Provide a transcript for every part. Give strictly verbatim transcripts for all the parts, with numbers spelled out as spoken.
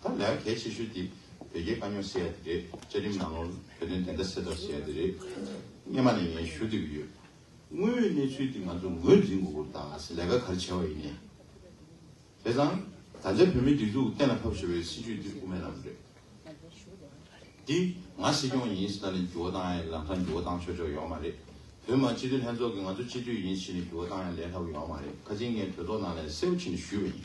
ད་ལས་ཀ་གལ་ཆེ་ཤོས་དེ་བོད་སྐད་དཀའ་རྙོག་སེལ་ཡ་དེ་རེད། བཅའ་ཁྲིམས་ནང་ལོགས་བོད་དོན་བདེན་མཐའ་གསལ་ཐབས་སེལ་ཡ་དེ་རེད། སྔོན་མ་ནས་ངས་ཞུ་བསྡད་ཀྱི་ཡོད། དངོས་ཡོད་གནས་ཚུལ་དེ་ང་ཚོ་ངོས་འཛིན་དགོས་ཀྱི་རེད། ད་ང་ཚོ་ལས་ཀ་ག་རེ་བྱས་པ་ཡིན་ནའི། བྱས་ཙང་ད་ཆ་བོད་མིའི་སྒྲིག་འཛུགས་གཏན་ལ་ཕབ་བཞག་པའི་སྲིད་བྱུས་དེ་དབུ་མའི་ལམ་རེད། འདི་ང་སྲིད་སྐྱོང་ཡིན་ཟེར་ནས་འགྱུར་བ་བཏང་ཡ་ལམ་ཁ་འགྱུར་བ་བཏང་ཆོག་ཆོག་ཡོད་མ་རེད། བོད་མི་མང་སྤྱི་འཐུས་ལྷན་ཚོགས་ཀྱིས་ང་ཚོ་སྤྱི་འཐུས་ཡིན་ཟེར་ནས་འགྱུར་བ་བཏང་ཡ་ལས་སླ་པོ་ཡོད་མ་རེད། ཁ་ཅིག་ངས་གྲོས་ཚོགས་ནང་ལ་གསལ་པོ་བྱས་ནས་ཞུས་པ་ཡིན།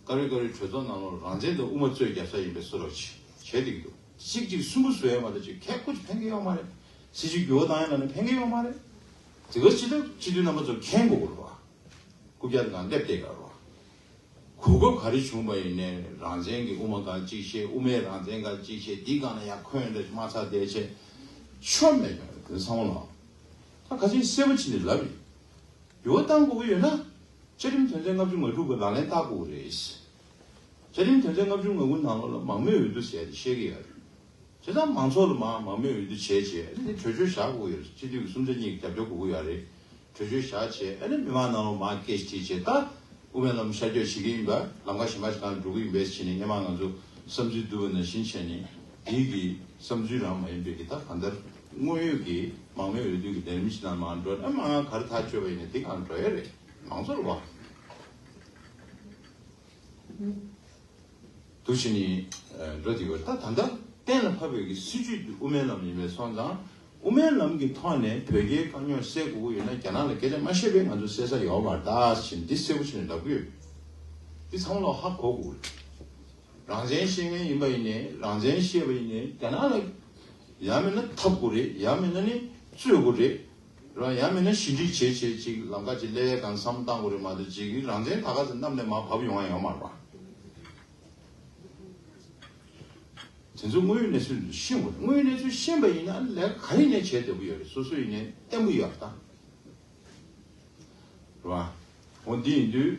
བཀའ་རོལ་བཀའ་རོལ་གྲོས་ཚོགས་ནང་ལ་རང་བཙན་དང་དབུ་མ་རྩོད་རྒྱབ་ས་ཡིན་པའི་བཟོ་འདྲ་ཅིག་བྱས་བསྡད་ཀྱི་འདུག་གཅིག་གཅིག་གསུམ་པོ་བཟོ་ཡ་མ་གཏོགས་ཅིག་ཁྱད་ཁོ་ཅིག་ཕན་གྱི་ཡོད་མ་རེད། སྲིད་བྱུས་འགྱུར་བ་བཏང་ཡ་ལ་ནི་ཕན་གྱི་ཡོད་མ་རེད། དེ་ག་སྤྱི་འཐུས་སྤྱི་འཐུས་རྣམ་པ་ཚོ་མཁྱེན་དགོས་ཀྱི་རེད་བ། རྐུབ་བཀྱག་དེ་སྒང་སླེབས་བསྡད་ཀྱི་རེད་བ། གོ་སྐབས་ག་རེ་བྱུང་བ་ཡིན་ནའི་རང་བཙན་གྱི་དབུ་མ་སྒང་གཅིག་བཤད། དབུ་མའི་རང་བཙན་སྒང་གཅིག་བཤད། འདི་སྒང་ལ་ཡར་འཁོན་འདྲ་མ་ཚར་བསྡད་བྱས། ཆོ་མེད་ཀྱང་དེ་ཚང་མ་ལ་ད་ཁ་ཆེན་གསལ་པོ་བྱས་ནས་ལབ་ཡིན། འགྱུར་བ་བཏང་དགོས་ཀྱི་ཡོད་ན། བཅའ་ཁྲིམས་དོན་ཚན་ལྔ་བཅུ་ང་དྲུག་གི་ལག་ལེན་བསྟར་དགོས་ཀྱི་རེད། བཅའ་ཁྲིམས་དོན་ཚན་ལྔ་བཅུ་ང་དགུ་ནང་ལོགས་ལ་མང་མོས་འོས་བསྡུ་ཟེར་ཡ་དེ་བཤད་ཀྱི་ཡོད་རེད། བྱས་ཙང་མང་ཚོགས་ལ་མང་མང་མོས་འོས་བསྡུ་བྱས་བྱས་ཨ་ནི་གྲོས་ཆོད་བཞག་དགོས་ཀྱི་ཡོད་རེད། སྤྱི་འཐུས་ཀྱི་གསུམ་ཆ་གཉིས་ཀྱི་རྒྱབ་སྐྱོར་དགོས་ཀྱི་ཡོད་རེད། གྲོས་ཆོད་བཞག་བྱས་ཨ་ནི་མི་མང་ནང་ལོགས་མར་སྐད་ཆ་དྲིས་བྱས། ད་དབུ་མའི་ལམ་ཤར་བསྐྱོད་བྱེད་ཀྱི་ཡིན་པ། ལམ་ཁ་གཞན་པ་ཞིག་སྒང་འགྲོ་གི་ཡིན་པས་བྱས་ནས་སྔོན་མ་ང་ཚོ་བསམ་ཚུལ་བསྡུ་བ་ནང་བཞིན་བྱས་ནས། འདི་གི་བསམ་ཚུལ་རང་མ་ཡིན་པའི་གི་ད་གང་ལྟར་དངོས་ཡོད་ཀྱི་མང་མོས་འོས་བསྡུ་གི་ལས་རིམ་ཞིག་ནང་མར་འགྲོ་ན་མང་ག་རེ་ཐག་གཅོད་པ་ཡིན་ན་དེ་སྒང་འགྲོ་ཡ་རེད། མང་ཚོགས་ལ་བ། འདུག་བྱས་ནས་འགྲོ་བསྡད་ཡོད། ད་ད་ལྟ་གཏན་ལ་ཕབ་པའི་གི་སྲིད་བྱུས་དེ་དབུ་མའི་ལམ་ཡིན་པས་སོང་ཙང་། དབུ་མའི་ལམ་གྱི་ཐོག་ནས་བོད་རྒྱའི་དཀའ་རྙོག་སེལ་དགོས་ཀྱི་ཡོད་ན་རྒྱ་ནག་ལ་སྐད་ཆ་མ་བཤད་པའི་ང་ཚོ་སེལ་ས་ཡོད་མ་རེད་ད་ཟེར་འདི་གསལ་པོ་བྱས་ནས་ལབ་ཀྱི་ཡོད། འདི་ཚང་མ་ལ་ཧ་གོ་དགོས་རེད། རང་བཙན་བཤད་མཁན་ཡིན་པ་ཡིན་ནའི་རང་བཙན་བཤད་པ་ཡིན་ནའི་རྒྱ་ནག་ལ་ཡང་མིན་ན་འཐབ་དགོས་རེད། ཡང་མིན་ན་ནི་རྩོད་དགོས་རེད། རང་ཡང་མིན་ན་ཞི་འགྲིག་བྱེད་བྱེད་ཅིག་ལམ་ཁ་ཅིག་སླེབས་ཡས་གང་བསམ་བཏང་དགོས་རེད་མ་གཏོགས་ཅིག་རང་བཙན་ད་ག་ཚོད་གནམ་ནས་མར་བབས་ཡོང་ཡ་ཡོད་མ་རེད་པ། དེ་ཚོ་དངོས་ཡོད་གནས་ཚུལ་ཤེས་དགོས་རེད། དངོས་ཡོད་གནས་ཚུལ་ཤེས་པ་ཡིན་ན་ལས་ཀ་ག་རེ་ཡིན་ནའི་བྱེད་བདེ་པོ་ཡོད་རེད། སོ་སོ་ཡིན་ནའི་བརྟན་པོ་ཡོད་རེད་ད། རེད་བ། འོ་འདི་ཡིན་དུས་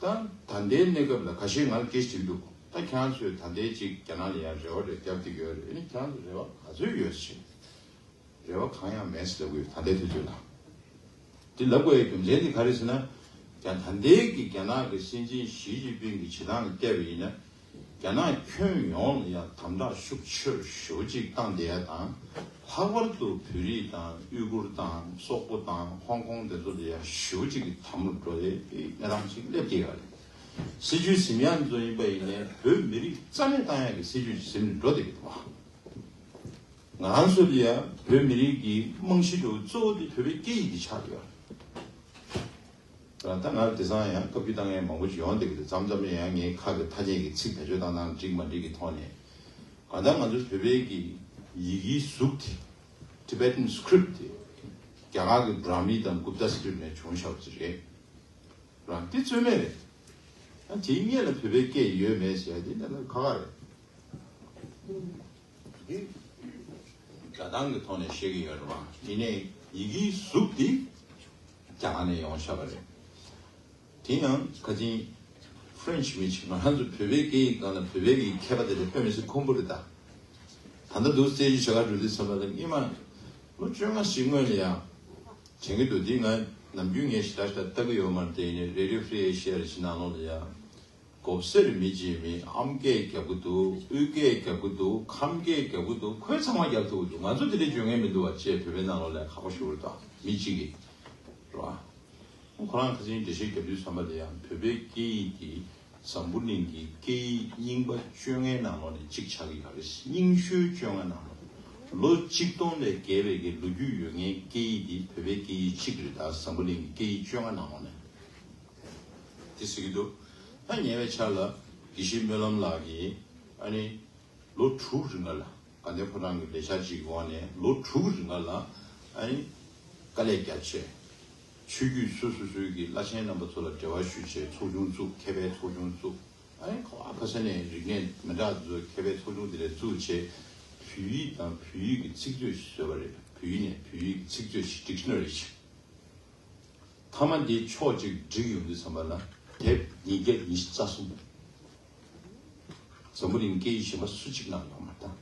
ད་ད་ལྟའི་གནས་སྐབས་ལ་ཁ་ཤས་ང་ལ་སྐད་ཆ་དྲིས་འདུག་ད་ཁྱེད་རང་ཚོས་ད་ལྟའི་ཅིག་རྒྱ་ནག་ལ་ཡང་རེ་བ་རེ་བརྒྱབ་བསྡད་ཡོད་རེད། ཨ་ནི་ཁྱེད་རང་ཚོ་རེ་བ་ག་ཚོད་ཡོད་ཟེར། རེ་བ་གང་ཡང་མེད་ཟེར་ལབ་ཀྱི་ཡོད། ད་ལྟའི་དུས་ཚོད་ལ། འདི་ལབ་དགོས་ཡའི་རྒྱུ་མཚན་དེ་ག་རེ་ཟེར་ན། ཀྱང་ད་ལྟའི་གི་རྒྱ་ནག་གི་སྲིད་འཛིན་ཞི་ཅིན་ཕིང་གི་བྱེད་སྟངས་ལ་བལྟས་པ་ཡིན་ན། རྒྱ་ནག་ཁྱོན་ཡོངས་ལ་ཡང་དམ་དྲག་ཤུགས་ཆེ་རུ་ཞེ་པོ་ཅིག་བཏང་བསྡད་ཡ་དང་། ལྷག་པར་དུ་བོད་རིགས་དང་ཨུ་ཀུར་དང་སོག་པོ་དང་ཧོང་ཀོང་དེ་ཚོ་ལ་ཡང་ཞེ་པོ་ཅིག་གི་དམ་རུ་འགྲོ་ཡའི་གནས་སྟངས་ཅིག་སླེབས་བསྡད་ཡོད་རེད། སྲིད་བྱུས་ཟིན་ཡ་ཚོ་ཡིན་པ་ཡིན་ནའི་བོད་མི་རིགས་རྩ་མེད་བཏང་ཡ་གི་སྲིད་བྱུས་ཟིན་ནས་འགྲོ་བསྡད་ཀྱི་འདུག་བ། ང་རང་ཚོ་ལ་ཡང་བོད་མི་རིགས་ཀྱི་རྨང་གཞི་འདྲ་བོ་གཙོ་བོ་དེ་བོད་པའི་སྐད་ཡིག་དེ་ཆགས་ཡོད་རེད། ད་ང་དེང་སང་ཡང་བཀའ་བཀྱོན་བཏང་མཁན་མང་པོ་ཅིག་ཡོང་བསྡད་ཀྱི་འདུག་མཚམས་མཚམས་ཡང་ངའི་ཁ་གི་ཐ་སྙད་ཀྱི་ཚིག་བེད་སྤྱོད་བཏང་སྟངས་འགྲིག་མ་འགྲིག་གི་ཐོག་ནས། གང་ལྟར་ང་ཚོ་བོད་པའི་གི་ཡི་གེའི་གཟུགས་དེ། Tibetan script དེ་རྒྱ་གར་གྱི་Brahmi དང་Gupta script ནས་བྱུང་བཞག་པ་ཅིག་རེད། རང་དེ་རྩོད་མེད་རེད། ཡང་དེའི་སྔོན་ལ་བོད་པའི་སྐད་ཡོད་མེད་ཟེར་ཡ་དེ་གནས་ཚུལ་ཁག་ཁག་རེད། འདི་སྒྲ་གདངས་ཀྱི་ཐོག་ནས་བཤད་ཀྱི་ཡོད་རེད་བ། ཡིན་ནའི་ཡི་གེའི་གཟུགས་འདི་རྒྱ་གར་ནས་ཡོང་བཞག་པ་རེད། དེ་ཡང་ཁ་ཅིག་French མི་ཅིག་ང་རང་ཚོ་བོད་པའི་སྐད་ཡིག་སྒང་ལ་བོད་པའི་གི་མཁས་པ་དེ་ཚོ་དཔེ་མི་སྲིད་ཁོམ་པོ་རེད་ད། ད་ལྟ་འདུག་རྩེད་གཞི་བྱ་ག་འགྲོ་དུས་ཙམ་པ་ལ་སྔོན་མ་ལོ་བཅོ་ལྔ་ཞིག་སྔོན་ལ་ཡང་། དྲན་གྱི་འདུག་འདི་ང་ནམ་རྒྱུན་ངས་ཞེ་དྲག་ཞེ་དྲག་ལྟ་གི་ཡོད་མ་རེད་དེ། ཡིན་ནའི་Radio Free Asia རེ་ཞིག་ནང་ལོགས་ལ་ཡ། གོབ་སེར་མི་གཅིག་མི་ཨམ་སྐད་རྒྱབ་གི་འདུག་དབུས་སྐད་རྒྱབ་གི་འདུག་ཁམས་སྐད་རྒྱབ་གི་འདུག་ཁོས་ཚང་མ་རྒྱབ་ཐུབ་ཀྱི་འདུག་ང་ཚོ་དེ་འདྲའི་འཇོན་མཁན་མི་འདུག་བ་བྱས་བོད་པའི་ནང་ལོགས་ལ་ཡ་ཁག་པོ་ཞིག་རེད་ད། མི་གཅིག་གིས་རེད་བ། ཁོ་རང་ཁ་སང་འགྲེལ་བཤད་རྒྱབ་དུས་ཙམ་པ་ལ་ཡང་བོད་པའི་སྐད་ཡིག་དེ་འཛམ་བུ་གླིང་གི་སྐད་ཡིག་རྙིང་པ་བཅོ་ལྔའི་ནང་ལོགས་ནས་གཅིག་ཆགས་ཀྱི་ཡོད་རེད། རྙིང་ཤོས་བཅོ་ལྔ་ནང་ལོགས། ལོ་གཅིག་སྟོང་ལས་བརྒལ་བའི་གི་ལོ་རྒྱུས་ཡོད་མཁན་སྐད་ཡིག་དེ་བོད་པའི་སྐད་ཡིག་གཅིག་རེད་ད། འཛམ་བུ་གླིང་གི་སྐད་ཡིག་བཅོ་ལྔ་ནང་ལོགས་ནས། དེ་ཟེར་གྱི་འདུག་ད་ཉེ་བའི་ཆར་ལ་དགེ་བཤེས་སྨོན་ལམ་ལགས་ཀྱིས་ཨ་ནི། ལོ་དྲུག་རིང་ལ་དགའ་ལྡན་ཕོ་བྲང་གི་ལས་འཆར་གཅིག་གི་འོག་ནས་ལོ་དྲུག་རིང་ལ་ཨ་ནི་དཀའ་ལས་བརྒྱབ་བྱས། ཆོས་བརྒྱུད་སོ་སོ་སོའི་གི་བླ་ཆེན་རྣམ་པ་ཚོ་ལ་འབྲེལ་བ་ཞུས་བྱས་ཚོགས་ཆུང་བཙུགས། མཁས་པའི་ཚོགས་ཆུང་བཙུགས། ཨ་ནི་ཁ་བ་ཁ་ས་ནས་རིག་གནས་མི་འདྲ་ཚོའི་མཁས་པའི་ཚོགས་ཆུང་དེ་འདྲ་བཙུགས་བྱས། བོད་ཡིག་དང་བོད་ཡིག་གི་ཚིག་མཛོད་ཞིག་བཟོས་པ་རེད། བོད་ཡིག་ནས་བོད་ཡིག་གི་ཚིག་མཛོད་ཞིག Dictionary ཞིག་མཐའ་མ་འདི་ཕྱོགས་གཅིག་བསྒྲིགས་ཡོང་དུས་ཙམ་པ་ལ་དེབ་ཉིས་བརྒྱ་ཉི་ཤུ་རྩ་གསུམ། འཛམ་བུ་གླིང་སྐད་ཡིག་གཞན་པ་སུ་གཅིག་ནང་ཡོད་མ་རེད་ད།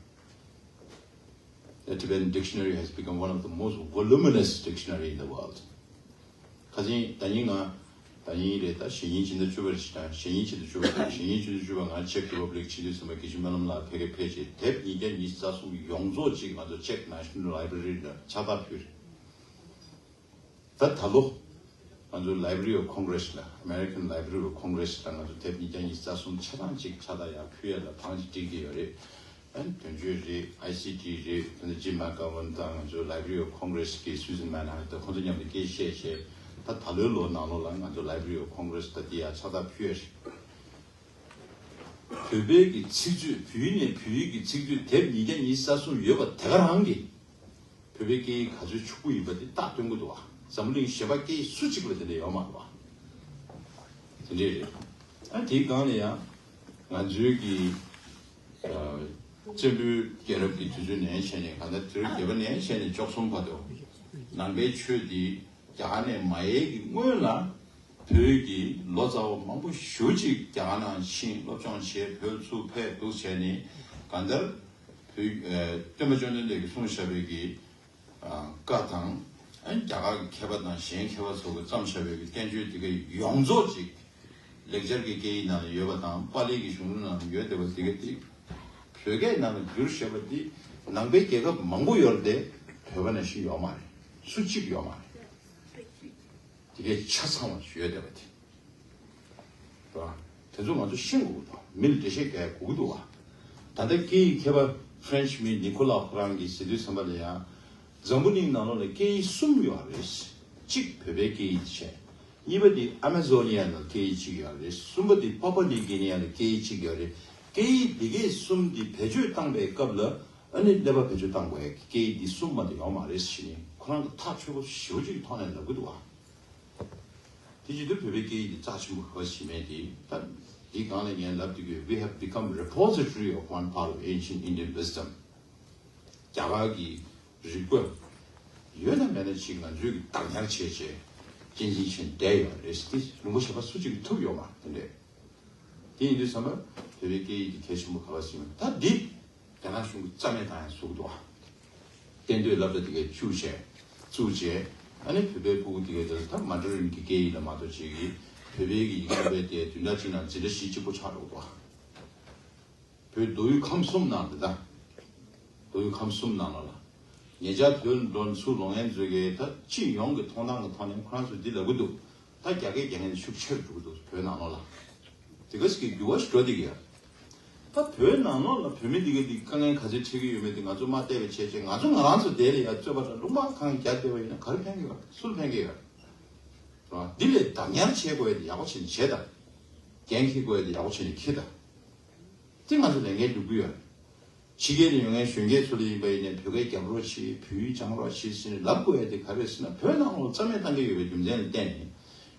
The Tibetan dictionary has become one of the most voluminous dictionary in the world. ཁ་སང་ད་ནི་ང་ ད་ཡིན་རེད། ད་གཞེས་ནིང་ཕྱི་ཟླ་བཅུ་པར་ཕྱིན་ན། གཞེས་ནིང་ཕྱི་ཟླ་བཅུ་པ་དང་གཞེས་ནིང་ཕྱི་ཟླ་བཅུ་པ་ང་Czech Republic ཕྱིན་དུས་ཙམ་པ་དགེ་བཤེས་སྨོན་ལམ་ལགས་ཕ་གིར་ཕེབས་བྱས། དེབ་ཉིས་བརྒྱ་ཉི་ཤུ་རྩ་གསུམ་ཡོངས་རྫོགས་ཅིག་ང་ཚོ་Czech National Library ལ་ཕྱག་རྟགས་ཕུལ་རེད། ད་ད་ལོ་ང་ཚོ་Library of Congress ལ། American Library of Congress ལ་ང་ཚོ་དེབ་ཉིས་བརྒྱ་ཉི་ཤུ་རྩ་གསུམ་ཆ་ཚང་ཅིག་ཕྱག་རྟགས་ཡར་ཕུལ་ཡ་ལ་བང་ཅིག་སྒྲིག་གི་ཡོད་རེད། ཨ་ནི་དོན་གཅོད་རེད། ཨའི་སི་ཌི་རེད། ད་ནི་Jim McGovern དང་ང་ཚོ་Library of Congress གི་Susan Manhart དང་ཁོང་ཚོ་མཉམ་དུ་སྐད་ཆ་བཤད་བྱས། ད་ད་ལོའི་ལོ་ནང་ལོགས་ལ་ང་ཚོ་Library of Congress ད་འདི་ཡར་ཕྱག་རྟགས་ཕུལ་ཡ་རེད། བོད་པའི་གི་ཚིག་མཛོད། བོད་ཡིག་ནས་བོད་ཡིག་གི་ཚིག་མཛོད་དེབ་ཉིས་བརྒྱ་ཉི་ཤུ་རྩ་གསུམ་ཡོད་པ་དེ་ག་རང་གིས་བོད་པའི་སྐད་ཡིག་ག་ཚོད་ཕྱུག་པོ་ཡིན་པ་དེ་རྟགས་སྟོན་གྱི་འདུག་བ། འཛམ་བུ་གླིང་གཞན་པ་སྐད་ཡིག་སུ་གཅིག་ལ་དེ་འདྲ་ཡོད་མ་རེད་བ། དེ་འདྲས་རེད། ཨ་དེའི་སྒང་ལ་ཡང་ང་ཚོའི་གི་ཨ་བཙན་པོའི་རྒྱལ་རབས་ཀྱི་དུས་ཚོད་ནས་བྱས་ནས། གང་ལྟར་དུས་རབས་བརྒྱད་པ་ནས་བྱས་ནས་བཅུ་གསུམ་བར་དུ་ནང་པའི་ཆོས་འདི་རྒྱ་གར་ནས་མ་ཡལ་གྱི་སྔོན་ལ། བོད་ཀྱི་ལོ་ཙཱ་བ་མང་པོ་ཞེ་པོ་ཅིག་རྒྱ་གར་ནང་ཕྱིན་སློབ་སྦྱོང་བྱས། བོད་ཚུར་ཕེབས་འདུག་བྱས་ནས། གང་ལྟར་བོད་ཨ་སྟོན་པ་བཅོམ་ལྡན་འདས་ཀྱིས་གསུངས་བཞག་པའི་གི་ཨ་བཀའ་དང་། ཨ་རྒྱ་གར་གྱི་མཁས་པ་དང་གཞན་མཁས་པ་ཚོ་གིས་བརྩམས་བཞག་པའི་གི་བསྟན་བཅོས་དེ་ག་ཡོངས་རྫོགས་ཅིག་ལེགས་སྦྱར་གྱི་སྐད་ཡིག་ནང་ལ་ཡོད་པ་དང་། པཱ་ལི་གི་གཞུང་ལུགས་ནང་ལ་ཡོད་བསྡད་པ་དེ་ག་དེ་བོད་སྐད་ནང་ལ་བསྒྱུར་བཞག་པ་དེ་ནང་པའི་རྒྱལ་ཁབ་མང་པོ་ཡོད་རེད་དེ། བོད་པ་ནང་བཞིན་ཡོད་མ་རེད། སུ་གཅིག་ཡོད་མ་རེད། དེ་གའི་ཆ་ཚང་བ་ཞིག་ཡོད་བསྡད་པ་དེ། རེད་བ། དེ་ཚོ་ང་ཚོ་ཤེས་དགོས་ཀྱི་འདུག་མི་ལ་འགྲེལ་བཤད་རྒྱག་དགོས་ཀྱི་འདུག་བ། ད་ལྟ་སྐད་ཡིག་མཁས་པ་French མི་Nicolas ཁོ་རང་གིས་ཟེར་དུས་ཙམ་པ་ལ་ཡང་། འཛམ་བུ་གླིང་ནང་ལོགས་ལ་སྐད་ཡིག་གསུམ་ཡོད་རེད། གཅིག་བོད་པའི་སྐད་ཡིག་བྱས། གཉིས་པ་དེ་Amazonian ལ་སྐད་ཡིག་གཅིག་ཡོད་རེད། གསུམ་པ་དེ་Papua New Guinea ལ་སྐད་ཡིག་གཅིག་ཡོད་རེད། སྐད་ཡིག་འདི་གའི་གསུམ་འདི་བེད་སྤྱོད་བཏང་པའི་སྐབས་ལ། ཨ་ནི་ཀླད་པ་བེད་སྤྱོད་བཏང་དགོས་ཡ་གི་སྐད་ཡིག་འདི་གསུམ་མ་གཏོགས་ཡོད་མ་རེད་ཟེར་ནས། ཁོ་རང་གི་ཐག་ཆོད་པོ་ཞེ་པོ་ཅིག་གི་ཐོག་ནས་ལབ་ཀྱི་འདུག་བ། དེ་བྱེད་དུས་བོད་པའི་སྐད་ཡིག་འདི་རྩ་ཆེན་པོ་ག་པར་བྱེད་མེད་དེ། ད་འདི་སྒང་ལ་ངས་ལབ་བསྡད་ཀྱི་ཡོད། We have become repository of one part of ancient Indian wisdom. རྒྱ་གར་གྱི་རིག་པ་ཡོད་ན་མེད་ན་ཅིག་ང་ཚོས་ཀྱི་བདག་ཉར་བྱས་བྱས་གཅེས་འཛིན་བྱས་བསྡད་ཡོད་རེད། དེ་ལུང་པ་གཞན་པ་སུ་གཅིག་གིས་ཐུབ་ཡོད་མ་རེད། དེ་འདྲས། དེ་ཡིན་དུས་ཙམ་པ་བོད་པའི་སྐད་ཡིག་འདི་གལ་ཆེན་པོ་ག་པར་ཟེར་ན། ད་འདི་རྒྱ་ནག་གཞུང་གིས་རྩ་མེད་བཏང་ཡ་བཟོ་གི་འདུག་བ། གཏན་སྡོད་སློབ་གྲྭ་དེ་གའི་བཅུག་བྱས། བཙུགས་བྱས། ཨ་ནི་བོད་པའི་ཕྲུ་གུ་དེ་གའི་དེ་ད་Mandarin གྱི་སྐད་ཡིག་ལ་མ་གཏོགས་ཅིག་གིས་བོད་པའི་གི་ཡིག་ཚད་པའི་དེ་བདུན་ཕྲག་གཅིག་ནང་འཛིན་གྲྭ་བཞི་གཅིག་པོ་ཆགས་འགྲོ་གི་འདུག་བ། བོད་མདོ་དབུས་ཁམས་གསུམ་ནང་དུ། ད་མདོ་དབུས་ཁམས་གསུམ་ནང་ལོགས་ལ་ཉེ་ཆར་བོད་འགྲོ་ཚུར་ལོག་མཁན་ཚོ་གིས་ད་སྤྱི་ཡོངས་ཀྱི་མཐོང་སྟངས་ཀྱི་ཐོག་ནས་ཁོ་རང་ཚོས་འདི་ལབ་ཀྱི་འདུག་ད་རྒྱ་སྐད་རྒྱག་མཁན་ཤུགས་ཆེ་རུ་འགྲོ་གི་འདུག་བོད་ནང་ལོགས་ལ། དེ་ག་ཅིག་གི་འགྱུར་བ་ཞིག་འགྲོ་བསྡད་ཀྱི་ཡོད། ད་བོད་ནང་ལོགས་ལ་བོད་མི་འདི་ག་འདི་དཀའ་ངལ་ག་ཚོད་འཕྲད་ཀྱི་ཡོད་མེད་དེ་ང་ཚོ་མ་བལྟས་པ་བྱས་བྱས། ང་ཚོ་ང་རང་ཚོ་དེ་ལ་ཡ་རྩོད་པ་དང་ལུང་པ་གང་རྒྱག་བསྡད་པ་ཡིན་ན་ག་རེ་ཕན་གྱི་ཡོད། སུ་ལ་ཕན་གྱི་ཡོད། རེད་བ། འདི་ལས་བདག་ཉར་བྱེད་དགོས་ཡ་དེ་ཡག་པོ་བྱས་ནས་བྱེད་དང་། འགན་འཁྱེར་དགོས་ཡ་དེ་ཡག་པོ་བྱས་ནས་འཁྱེར་དང་། དེ་ང་ཚོ་ལས་འགན་སྒྲུབ་ཀྱི་ཡོད་རེད། ཕྱི་རྒྱལ་ནས་ཡོང་མཁན་གཞོན་སྐྱེས་ཚོ་ལ་ཡིན་པ་ཡིན་ནའི་བོད་སྐད་རྒྱབ་རོགས་བྱེད། བོད་ཡིག་སྦྱང་རོགས་བྱེད་ཟེར་ནས་ལབ་དགོས་ཡ་དེ་ག་རེ་རེད་ཟེར་ན། བོད་ནང་ལོགས་རྩ་མེད་བཏང་གི་ཡོད་པའི་རྒྱུ་མཚན་ལ་བརྟེན་ནས།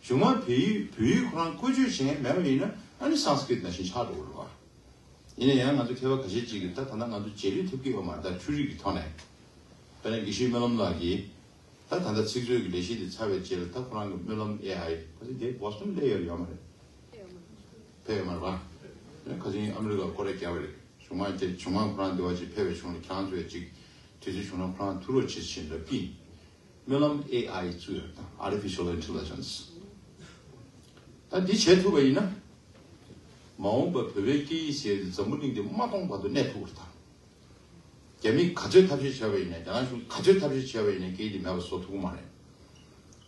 གཞུང་མང་བོད་ཡིག་བོད་ཡིག་ཁོ་རང་བཀོལ་སྤྱོད་བྱེད་མཁན་མེད་པ་ཡིན་ན། ཨ་ནི་Sanskrit ནང་བཞིན་ཆགས་འགྲོ་གི་རེད་བ། ཡིན་ན་ཡང་ང་ཚོ་མཁས་པ་ཁ་ཤས་ཅིག་གིས་ད་ད་ལྟ་ང་ཚོ་རྗེས་ལུས་ཐེབས་ཀྱི་ཡོད་མ་རེད། ད་འཕྲུལ་རིག་གི་ཐོག་ནས། དཔེར་ན་དགེ་བཤེས་སྨོན་ལམ་ལགས་ཀྱིས་ད་ད་ལྟ་ཚིག་མཛོད་ཀྱི་ལས་གཞི་འདི་ཚར་བའི་རྗེས་ལ། ད་ཁོ་རང་གི་སྨོན་ལམ་ཨེ་ཨའི་ཁོ་ཚོ་འདི་Boston སླེབས་ཡོད་རེད། ཡོད་མ་རེད། ཕེབས་ཡོད་མ་རེད་བ། ཁ་སང་ཨ་མི་རི་ཀར་སྐོར་ར་བརྒྱབ་པ་རེད། གཞུང་མང་དེ་གཞུང་མང་ཁོ་རང་འདི་བ་ཅིག་ཕེབས་པའི་བྱུང་ནས། ཁྱེད་རང་ཚོས་ཅིག་དུས་ཚོད་བྱུང་ན་ཁོ་རང་ཐུག་རོགས་བྱེད་ཅེས་ལབ་ཀྱིན། སྨོན་ལམ་ཨེ་ཨའི་བཙུགས་ཡོད་དང་། Artificial Intelligence། ད་འདི་བྱེད་ཐུབ་པ་ཡིན་ན། མ་འོངས་པ་བོད་པའི་སྐད་ཡིག་ཟེར་དེ་འཛམ་བུ་གླིང་འདི་མ་སྟོངས་བར་དུ་གནས་ཐུབ་པ་རེད་ད། རྒྱ་མིས་ག་ཚོད་ཐབས་ཤེས་བྱས་པ་ཡིན་ནའི། རྒྱ་ནག་གཞུང་ག་ཚོད་ཐབས་ཤེས་བྱས་པ་ཡིན་ནའི་སྐད་ཡིག་འདི་མེད་པ་བཟོ་ཐུབ་ཀྱི་མ་རེད།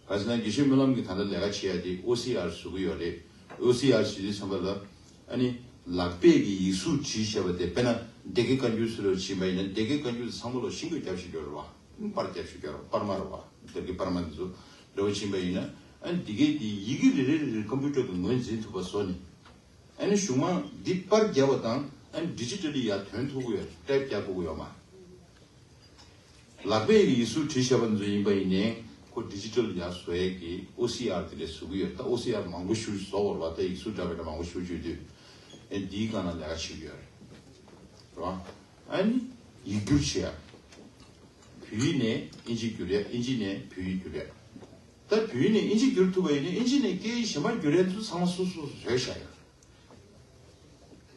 ག་ཟེར་ན་དགེ་བཤེས་སྨོན་ལམ་གྱིས་ད་ལྟ་ལས་ཀ་བྱེད་ཡ་དེ་ཨོ་སི་ཨར་བཟོ་གི་ཡོད་རེད། ཨོ་སི་ཨར་ཟེར་དུས་ཙམ་པ་ལ། ཨ་ནི་ལག་པས་ཀྱི་ཡིག་གཟུགས་བྲིས་བཞག་པ་དེ། དཔེར་ན་སྡེ་དགེ་བཀའ་འགྱུར་ཟེར་བ་ཅིག་ཡིན་པ་ཡིན་ན། སྡེ་དགེ་བཀའ་འགྱུར་དེ་ཚང་མ་ལོག་ཤིང་བརྐོས་བརྒྱབ་བཞག་ཡོད་རེད་བ། པར་བརྒྱབ་བཞག་ཡོད་རེད། པར་མ་རེད་བ། སྡེ་དགེ་པར་མ་འདི་ཚོ་འདྲ་བོ་ཅིག་ཡིན་པ་ཡིན་ན། ཨ་ནི་འདི་གའི་དེ་ཡི་གེ་རེ་རེ་རེ་རེ་ཀམ་པུ་ཊར་གྱིས་ངོས་འཛིན་ཐུབ་པ་བཟོས་ནས། ཨ་ནི་གཞུང་མང་འདི་པར་བརྒྱབ་པ་དང་། ཨ་ནི་ཌི་ཇི་ཊལ་ལི་ཡར་ཐོན་ཐུབ་ཀྱི་ཡོད། ཊའིབ་རྒྱག་དགོས་ཀྱི་ཡོད་མ། ལག་པས་ཀྱི་ཡིག་གཟུགས་བྲིས་བཞག་པ་ཚོ་ཡིན་པ་ཡིན་ནའི་ཁོ་ཌི་ཇི་ཊལ་ཡར་བཟོ་ཡས་ཀྱི་ཨོ་སི་ཨར་དེ་འདྲ་བཟོ་གི་ཡོད། ད་ཨོ་སི་ཨར་མང་པོ་ཞེ་པོ་བཟོ་དགོས་རེད་བ། ད་ཡིག་གཟུགས་འདྲ་བ་འདྲ་མང་པོ་ཞེ་པོ་བརྗོད་དུས། ཨ་ནི་འདིའི་སྒང་ལ་ལས་ཀ་བྱེད་ཀྱི་ཡོད་རེད། རེད་བ། ཨ་ནི་ཡིག་སྒྱུར་བྱེད་ཡ། བོད་ཡིག་ནས་ཨིན་ཇི་བསྒྱུར་ཡ། ཨིན་ཇི་ནས་བོད་ཡིག་བསྒྱུར་ཡ། ད་བོད་ཡིག་ནས་ཨིན་ཇི་བསྒྱུར་ཐུབ་པ་ཡིན་ན། ཨིན་ཇི་ནས་སྐད་ཡིག་གཞན་པ་བསྒྱུར་ཡ་ཚོ་ཚང་མ་སོ་སོ་སོ་བཟོས་བཞག་ཡོད།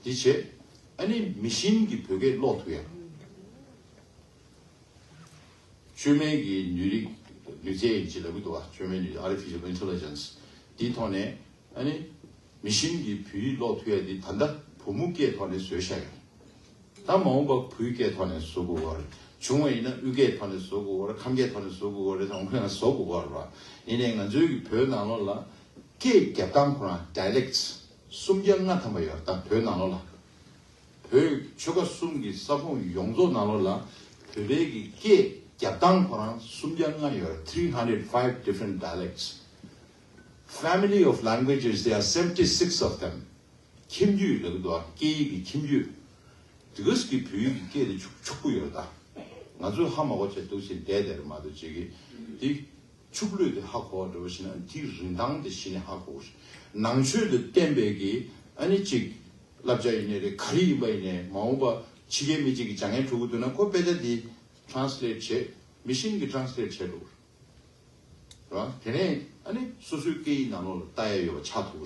འདི་བྱས། ཨ་ནི་མི་ཤིན་གྱིས་བོད་སྐད་ཀློག་ཐུབ་ཡ། བཅོས་མའི་གི་ནུས་རིག་ནུས་རྩལ་ཡིན་ཅེས་ལབ་ཀྱི་འདུག་བ། བཅོས་མའི་ནུས། Artificial Intelligence། དེའི་ཐོག་ནས་ཨ་ནི་མི་ཤིན་གྱིས་བོད་ཡིག་ཀློག་ཐུབ་ཡ་དེ་ད་ལྟ་བུ་མོ་སྐད་ཐོག་ནས་བཟོས་བཞག་ཡོད། ད་མ་འོངས་པ་བུའི་སྐད་ཐོག་ནས་བཟོ་དགོས་པ་རེད། བྱུང་བ་ཡིན་ན་དབུས་སྐད་ཐོག་ནས་བཟོ་དགོས་པ་རེད། ཁམས་སྐད་ཐོག་ནས་བཟོ་དགོས་པ་རེད། འོ་ཁོས་ང་བཟོ་དགོས་པ་རེད་པ། ཡིན་ནའི་ང་ཚོའི་གི་བོད་ནང་ལོགས་ལ་སྐད་རྒྱབ་སྟངས་ཁོ་རང་dialects་སུམ་བརྒྱ་ལྔ་ཐམ་པ་ཡོད་རེད། ད་བོད་ནང་ལོགས་ལ་བོད་ཆོལ་ཁ་གསུམ་གྱི་ས་ཁོངས་ཡོངས་རྫོགས་ནང་ལོགས་ལ་བོད་པའི་གི་སྐད་རྒྱབ་སྟངས་ཁོ་རང་སུམ་བརྒྱ་ལྔ་ཡོད་རེད། Three hundred five different dialects. Family of languages, there are seventy-six of them. ཁྱིམ་རྒྱུད་ལབ་ཀྱི་འདུག་ཨ། སྐད་ཡིག་གི་ཁྱིམ་རྒྱུད། འདི་ག་ཟིག་གི་བོད་ཡིག་གི་སྐད་དེ་ཕྱུག་ཕྱུག་པོ་ཡོད་རེད་ད། ང་ཚོས་ཧ་མ་གོ་བྱས་འདུག་ཟེར་བསྡད་བསྡད་རེད་མ་གཏོགས་ཅིག་གི་འདི་ཕྱུག་ལོས་དེ་ཧ་གོ་བ་འདྲ་བོ་ཞིག་ན་དེའི་རིན་ཐང་དེ་གཞི་ནས་ཧ་གོ་བ་ཞིག་ནང་ཆོས་དེ་བསྟན་པའི་གི་ཨ་ནི་ཅིག་བསླབ་བྱ་ཡིན་ནའི་རེད། ག་རེ་ཡིན་པ་ཡིན་ནའི་མ་འོངས་པ་ཕྱི་རྒྱལ་མི་གཅིག་གིས་སྦྱང་མཁན་འགྲོ་གི་འདུག་ན་ཁོ་དཔེ་ཆ་དེ་translate་བྱེད། མི་ཤིན་གྱིས་translate བྱེད་འགྲོ་གི་རེད། རེད་བ། དེ་ནས་ཨ་ནི་སོ་སོའི་སྐད་ཡིག་ནང་ལོགས་ལ་ལྟ་ཡ་ཡོད་པ་ཆགས་ཐུབ་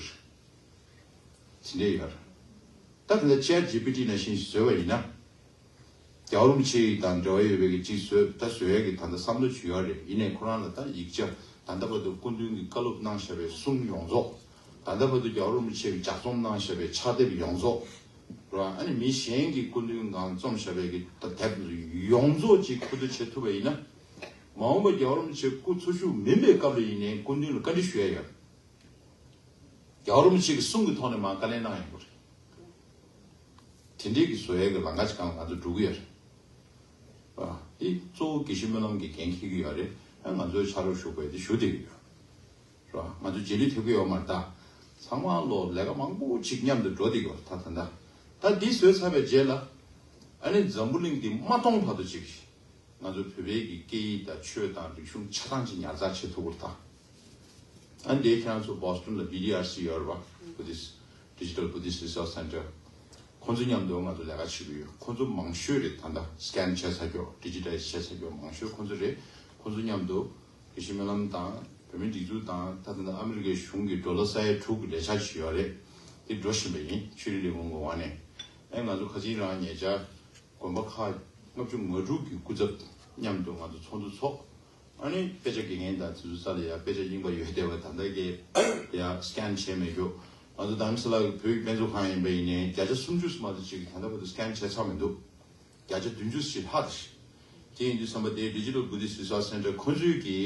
ཀྱི་རེད། དེ་འདྲ་ཡོད་རེད། ད་དེ་འདྲ་Chat G P T་ནང་བཞིན་བཟོས་པ་ཡིན་ན། རྒྱལ་བ་རིན་པོ་ཆེ་དང་འབྲེལ་བ་ཡོད་པའི་གི་ཅིག་བཟོས། ད་བཟོ་ཡ་གི་ད་ལྟ་བསམ་བློ་ཅིག་ཡོད་རེད། ཡིན་ནའི་ཁོ་རང་ལ་ད་ཡིག་ཆ་ད་ལྟ་བར་དུ་སྐུ་མདུན་གྱིས་བཀའ་སློབ་གནང་བཞག་པའི་གསུང་ཡོངས་རྫོགས། ད་ལྟ་བར་དུ་རྒྱལ་བ་རིན་པོ་ཆེ་གིས་ལྗགས་རྩོམ་གནང་བཞག་པའི་ཕྱག་དེབ་ཡོངས་རྫོགས། རེད་བ། ཨ་ནི་མི་གཞན་གྱིས་སྐུ་མདུན་སྒང་རྩོམ་བཞག་པའི་གི་ད་དེབ་ཡོངས་རྫོགས་ཅིག་མཁོ་བསྡུ་བྱེད་ཐུབ་པ་ཡིན་ན། མ་འོངས་པ་རྒྱལ་བ་རིན་པོ་ཆེ་སྐུ་འཚོ་བཞུགས་མིན་པའི་སྐབས་ལ་ཡིན་ནའི་སྐུ་མདུན་ལ་བཀའ་འདྲི་ཞུ་ཡ་ཡོད། རྒྱལ་བ་རིན་པོ་ཆེ་གི་གསུང་གི་ཐོག་ནས་མར་བཀའ་ལན་གནང་ཡོང་གི་རེད། དེ་འདྲའི་གི་བཟོ་ཡས་ཀྱི་ལམ་ཁ་ཅིག་སྒང་ལ་ང་ཚོ་འགྲོ་གི་ཡོད་རེད། ཨ། དེ་གཙོ་བོ་དགེ་བཤེས་སྨོན་ལམ་གྱིས་འགན་འཁྱེར་གྱི་ཡོད་རེད། ཨ། ང་ཚོའི་ཕྱག་རོགས་ཞུ་དགོས་དེ་ཞུ་བསྡད་ཀྱི་ཡོད་རེད། ང་ཚོ་རྗེས་ལུས་ཐེབས་ཀྱི་ཡོད་མ་རེད་ད། ཚང་མ་ལོ་ལས་ཀ་མང་པོ་ཅིག་མཉམ་དུ་འགྲོ་བསྡད་ཀྱི་ཡོད་རེད་ད། ད་ལྟ་ད་འདི་བཟོས་ཚར་བའི་རྗེས་ལ། ཨ་ནི་འཛམ་བུ་གླིང་འདི་མ་སྟོངས་བར་དུ་ཅིག་ང་ཚོ་བོད་པའི་གི་སྐད་ཡིག་དང་ཆོས་དང་རིག་གཞུང་ཆ་ཚང་ཅིག་ཉར་ཚགས་བྱེད་ཐུབ་པར་ཐག་ཨ་འདིའི་ཁྱེད་རང་ཚོ་Boston་ལ་B D R C་ཡོད་རེད་པ། Buddhist Digital Buddhist Resource Center། ཁོང་ཚོ་མཉམ་དུ་ང་ཚོ་ལས་ཀ་བྱེད་ཀྱི་ཡོད། ཁོང་ཚོ་མང་ཤོས་རེད་ད་ལྟ་scan་བྱས་ཚར་ཀྱོག་digitize་བྱས་ཚར་ཀྱོག་མང་ཤོས་ཁོང་ཚོ་རེད། ཁོང་ཚོ་མཉམ་དུ་དགེ་བཤེས་སྨོན་ལམ་དང་བོད་མིའི་སྒྲིག་འཛུགས་དང་ད་ལྟ་ཨ་མི་རི་ཀའི་གཞུང་གི་ཌོ་ལར་ས་ཡ་དྲུག་གི་ལས་འཆར་ཞིག་ཡོད་རེད། དེ་འགྲོ་བཞིན་པ་ཡིན། ཆོས་རིག་ལས་ཁུངས་ཀྱི་འོག་ནས། ཨེ་ང་ཚོ་ཁ་སང་རང་ཉེ་ཆར། དགོན་པ་ཁག་ལྔ་བཅུ་ང་དྲུག་གི་སྐུ་ཚབ་མཉམ་དུ་ང་ཚོ་ཚོགས་འདུ་ཚོགས། ཨ་ནི་དཔེ་ཆ་དགེ་རྒན་དང་དེ་ཚོ་ས་ལ་ཡ་དཔེ་ཆ་རྙིང་པ་ཡོད་བསྡད་པ་ད་ལྟ་གི་ཡ་scan་བྱས་མེད་རྒྱུ། ང་ཚོ་དྷ་རམ་ས་ལ་གི་བོད་ཀྱི་དཔེ་མཛོད་ཁང་ཡིན་པ་ཡིན་ནའི་བརྒྱ་ཆ་སུམ་ཅུ་སུ་མ་གཏོགས་ཅིག་ད་ལྟ་བར་དུ་scan་བྱས་ཚར་མི་འདུག་བརྒྱ་ཆ་བདུན་ཅུ་ཞིག་ལྷག་ཏུ་ཞིག་དེ་ཡིན་དུས་ཙམ་པ་དེ་Digital Buddhist Resource Center་ཁོང་ཚོའི་གི་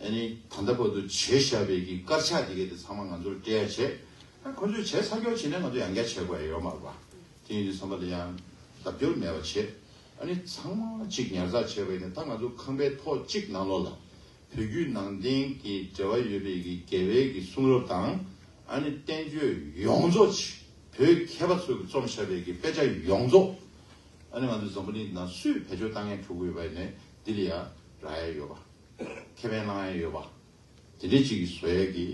ཨ་ནི་ད་ལྟ་བར་དུ་བྱས་བཞག་པའི་གི་དཀར་ཆག་དེ་གའི་དེ་ཚང་མ་ང་ཚོར་སྤྲད་ཡ་བྱས། ཨ་ཁོ་ཚོས་བྱས་ཚར་སྐྱོར་བྱས་ནས་ང་ཚོ་ཡང་བསྐྱར་བྱེད་དགོས་ཡ་ཡོད་མ་རེད་པ། དེ་ཡིན་དུས་ཙམ་པ་ལ་ཡང་ལྡབ་སྐྱོར་མེད་པ་བྱས། ཨ་ནི་ཚང་མ་གཅིག་ཉར་ཚགས་བྱས་པ་ཡིན་ན་ད་ང་ཚོ་ཁང་པའི་ཐོག་གཅིག་ནང་ལོགས་ལ་བོད་བརྒྱུད་ནང་བསྟན་གྱི་འབྲེལ་བ་ཡོད་པའི་གི་རྒྱལ་བའི་གི་གསུང་རབ་དང་ཨ་ནི་བསྟན་བཅོས་ཡོངས་རྫོགས་ཅིག་བོད་མཁས་པ་ཚོས་གི་རྩོམ་བཞག་པའི་གི་དཔེ་ཆ་ཡོངས་རྫོགས་ཨ་ནི་ང་ཚོ་འཛམ་བུ་གླིང་ནང་སུས་བེད་སྤྱོད་བཏང་མཁན་འགྲོ་གི་ཡོད་པ་ཡིན་ནའི་འདི་ལ་ཡང་རག་ཡ་ཡོད་པ། ཁེ་ཕན་བླང་ཡ་ཡོད་པ། དེ་འདྲའི་ཅིག་གི་བཟོ་ཡ་གི་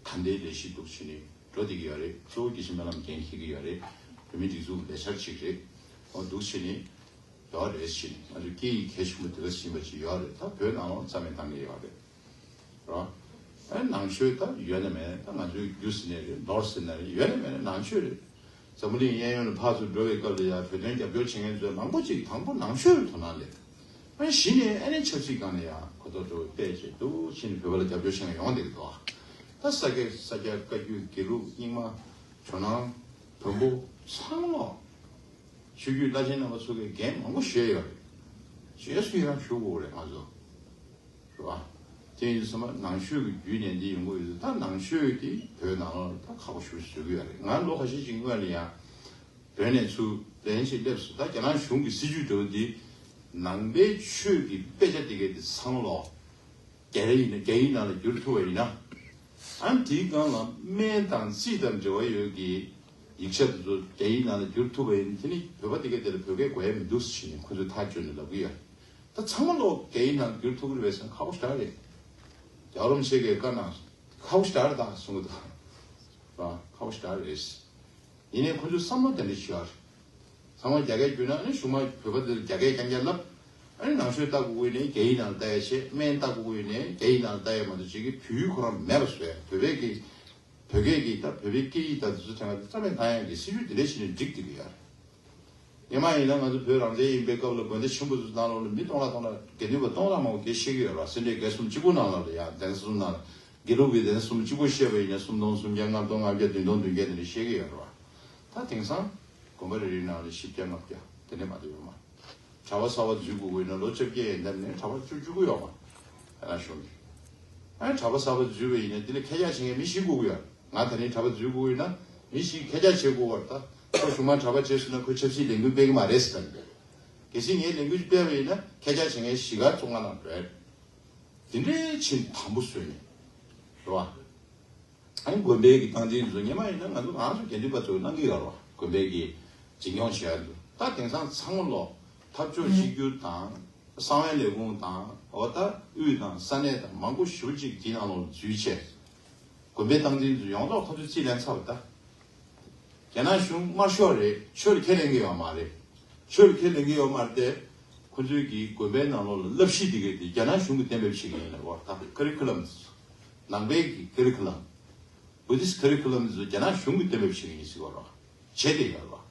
ད་ལྟའི་ལས་གཞི་འདུག་བྱས་ནས་འགྲོ་བསྡད་ཀྱི་ཡོད་རེད། གཙོ་བོ་དགེ་བཤེས་སྨོན་ལམ་འགན་འཁྱེར་གྱི་ཡོད་རེད། བོད་མིའི་སྒྲིག་འཛུགས་ལས་འཆར་ཅིག་རེད། འོ་འདུག་བྱས་ནས་ཡོད་རེད་བྱས་ནས་ང་ཚོ་སྐད་ཡིག་གལ་ཆེན་པོ་དེ་ག་ཟིན་པ་ཅིག་ཡོད་རེད། ད་བོད་ནང་ལོགས་རྩ་མེད་བཏང་གི་ཡོད་རེད། རོ། ཨ་ནང་ཆོས་ད་ཡོད་ན་མེད་ན་ད་ང་ཚོའི་རྒྱུ་ཟེར་ནའི་རེད། ནོར་ཟེར་ན་རེད། ཡོད་ན་མེད་ན་ནང་ཆོས་རེད། འཛམ་བུ་གླིང་གཡས་གཡོན་ལ་ཕར་ཚུར་འགྲོ་བའི་སྐབས་ལ་ཡང་བོད་དོན་རྒྱབ་སྐྱོར་བྱེད་མཁན་ཚོས་མང་པོ་ཅིག་དང་པོ་ནང་ཆོས་ལ་དོ་སྣང་སླེབས། ཨ་གཞི་ནས་ཨ་ནི་ཆབ་སྲིད་སྒང་ནས་ཡང་གོ་རྟོགས་འགྲོ་བའི་དཔེ་བྱས་འདུག་བྱས་ནས་བོད་པ་ལ་རྒྱབ་སྐྱོར་བྱེད་མཁན་ཡོང་བསྡད་ཀྱི་འདུག་ད་ས་སྐྱ་ས་སྐྱ་བཀའ་བརྒྱུད་དགེ་ལུགས་རྙིང་མ་ཇོ་ནང་བོན་པོ་ཚང་མ་ཆོས་བརྒྱུད་བླ་ཆེན་རྣམ་པ་ཚོ་གིས་འགན་མང་པོ་བཞེས་ཡོད་རེད། བཞེས་སུ་ཡང་ཞུ་དགོས་རེད་ང་ཚོ། རེད་བ། དེ་ཡིན་དུས་ཙམ་པ་ནང་ཆོས་ཀྱི་བརྒྱུད་ནས་འདི་ཡོང་གི་ཡོད་དུས་ད་ནང་ཆོས་དེ་བོད་ནང་ལ་ད་ཁག་པོ་ཞེ་པོ་ཅིག་བཟོ་གི་ཡོད་རེད། ང་ལོ་ཁ་ཤས་ཅིག་སྔོན་ལ་ཡང་བོད་ནས་ཚུར་ལན་ཞིག་སླེབས་སོང་། ད་རྒྱ་ནག་གཞུང་གི་སྲིད་ཇུས་འདྲ་བོ་འདི་ནང་པའི་ཆོས་ཀྱི་དཔེ་ཆ་དེ་གའི་དེ་ཚང་ལོ་རྒྱ་རིགས་ཡིན་ན་རྒྱ་ཡིག་ནང་ལ་བསྒྱུར་ཐུབ་པ་ཡིན་ན། ཨ་ནི་དེའི་སྒང་ལ་སྨན་དང་རྩིས་དང་འབྲེལ་བ་ཡོད་ཀྱི་ཡིག་ཆ་དེ་ཚོ་རྒྱ་ཡིག་ནང་ལ་བསྒྱུར་ཐུབ་པ་ཡིན་ན་དེ་ནི་བོད་པ་དེ་གའི་དེ་ལ་བོད་སྐད་གོ་ཡ་མི་འདུག་ཟེར་ནས་ཁོ་ཚོས་ཐག་གཅོད་ནས་ལབ་ཀྱི་ཡོད། ད་ཚང་མ་ལོག་རྒྱ་ཡིག་ནང་བསྒྱུར་ཐུབ་ཀྱི་རེད་པས་ཟེར་ན་ཁག་པོ་ཞེ་དྲག་རེད། རྒྱལ་བ་རིན་པོ་ཆེ་གིས་བཀའ་གནང་ཁག་པོ་ཞེ་དྲག་རེད་ད་གསུང་གི་འདུག་ར། ཁག་པོ་ཞེ་དྲག་རེད། ཡིན་ནའི་ཁོ་ཚོས་བསམ་བློ་དེ་འདྲ་ཞིག་ཡོད་རེད། ཚང་མ་རྒྱ་སྐད་བསྒྱུར་ན་ཨ་ནི་གཞུག་མ་བོད་པ་དེ་ལ་རྒྱ་སྐད་རྐྱང་རྐྱང་ལབ། ཨ་ནི་ནང་ཆོས་ལྟ་དགོས་ཀྱི་ཡོད་ནའི་རྒྱ་ཡིག་ནང་ལ་ལྟ་ཡ་བྱེད། སྨན་ལྟ་དགོས་ཀྱི་ཡོད་ནའི་རྒྱ་ཡིག་ནང་ལ་ལྟ་ཡ་མ་གཏོགས་ཅིག་གིས་བོད་ཡིག་ཁོ་རང་མེད་པ་བཟོ་ཡ། བོད་པའི་གི་བོད་སྐད་ཀྱི་ད་བོད་པའི་སྐད་ཡིག་ད་དེ་ཚོ་དེ་སྔ་རྩ་མེད་བཏང་ཡག་གི་སྲིད་ཇུས་དེ་འདྲ་ཞིག་ནས་སྒྲིག་བསྡད་ཀྱི་ཡོད་རེད། སྔོན་མ་ཡིན་ན་ང་ཚོ་བོད་རང་བཙན་ཡིན་པའི་སྐབས་ལ་དགོན་སྡེ་ཆེན་པོ་ཚོ་ནང་ལོགས་ལ་མི་སྟོང་ཕྲག་སྟོང་ཕྲག་དགེ་འདུན་པ་སྟོང་ཕྲག་མང་པོ་དགེ་བཤེས་ཀྱི་ཡོད་རེད་པ། སེ་འབྲས་དགེ་གསུམ་གཅིག་པུ་ནང་ལོགས་ལ་ཡ་གདན་ས་གསུམ་ནང་ལ་ དགེ་ལུགས་པའི་སྡེ་ཚན་སུམ་ཅུ་གཅིག་པོ་བཤད་པ་ཡིན་ན་སུམ་སྟོང་སུམ་བརྒྱ་ལྔ་སྟོང་ལྔ་བརྒྱ་བདུན་སྟོང་བདུན་བརྒྱ་དེ་འདྲ་བཤད་ཀྱི་ཡོད་རེད་བ། ད་དེང་སང་དགོན་པ་རེ་རེའི་ནང་ལ་བཞི་བརྒྱ་ལྔ་བརྒྱ་དེ་འདྲ་མ་གཏོགས་ཡོད་མ་རེད། གྲྭ་པ་གསར་པ་འཛུལ་དགོས་ཀྱི་ཡོད་ན་ལོ་བཅོ་བརྒྱད་ཡན་འདབས་ནས་གྲྭ་པ་བཅུ་བཅུ་དགུ་ཡོད་མ་རེད། ཨ་ན་གཞུང་གིས་ཨ་ནི་གྲྭ་པ་གསར་པ་འཛུལ་བ་ཡིན་ན་དེ་ལ་ཁྱེད་ཅག་བྱེད་མཁན་མི་བཞི་དགོས་ཀྱི་ཡོད་རེད། ང་ད་ནི་གྲྭ་པ་འཛུལ་དགོས་ཡིན་ན་མི་བཞི་ཁྱེད་ཅག་བྱེད་དགོས་པ་རེད། ད་ཁོ་གཞུང་མང་གྲྭ་པ་བྱས་སོང་ན་ཁོས་ཆབ་སྲིད་ལས་འགུལ་སྤེལ་གྱི་མ་རེད་ཟེར་ད་ནི། གལ་སྲིད་ངས་ལས་འགུལ་སྤེལ་བ་ཡིན་ན་ཁྱེད་ཅག་བྱེད་མཁན་བཞི་ག་བཙོན་ཁང་ནང་འགྲོ་ཡ་རེད། དེ་འདྲའི་ཕྱིན་དམ་པོ་བཟོས་ནས་རེད་བ། ཨ་ནི་དགོན་པའི་གི་སྟངས་འཛིན་ཚོ་སྔོན་མ་ཡིན་ན་ང་ཚོ་ང་ཚོ་དགེ་འདུན་པ་ཚོས་གནང་གི་ཡོད་རེད་བ། དགོན་པའི་གི་འཛིན་སྐྱོང་བྱེད་ཡ་འདུག་ད་དེང་སང་ཚང་མ་ལོ་འཐབ་ཕྱོགས་གཅིག་གྱུར་དང་གསང་བའི་ལས་ཁུངས་དང་འོ་ད་དབུས་དང་ས་གནས་དང་མང་པོ་ཞེ་པོ་ཅིག་དེའི་ནང་ལོགས་ལ་འཛུལ་བྱས། དགོན་པའི་སྟངས་འཛིན་ཚོ་ཡོངས་རྫོགས་ཁོ་ཚོས་རྩིས་ལེན་ཚར་བ་ད། རྒྱ་ནག་གཞུང་དམར་ཤོག་རེད། ཆོས་ལ་ཁས་ལེན་གྱི་ཡོད་མ་རེད། ཆོས་ལ་ཁས་ལེན་གྱི་ཡོད་མ་རེད་དེ། ཁོ་ཚོའི་གི་དགོན་པའི་ནང་ལོགས་ལ་བསླབ་གཞི་འདི་གས་དེ་རྒྱ་ནག་གཞུང་གིས་གཏན་འབེབས་བྱེད་ཀྱི་ཡིན་ལབ་པ་ད། ཁ་རི་ཁུ་ལམ། ནང་པའི་གི་ཁ་རི་ཁུ་ལམ། བུ་དིས་ཁ་རི་ཁུ་ལམ་ཚོ་རྒྱ་ནག་གཞུང་གིས་གཏན་འབེབས་བྱེད་ཀྱི་ཡིན་ཟེར་བ་རོགས། བྱེད་དེ་ཡོད་རོགས།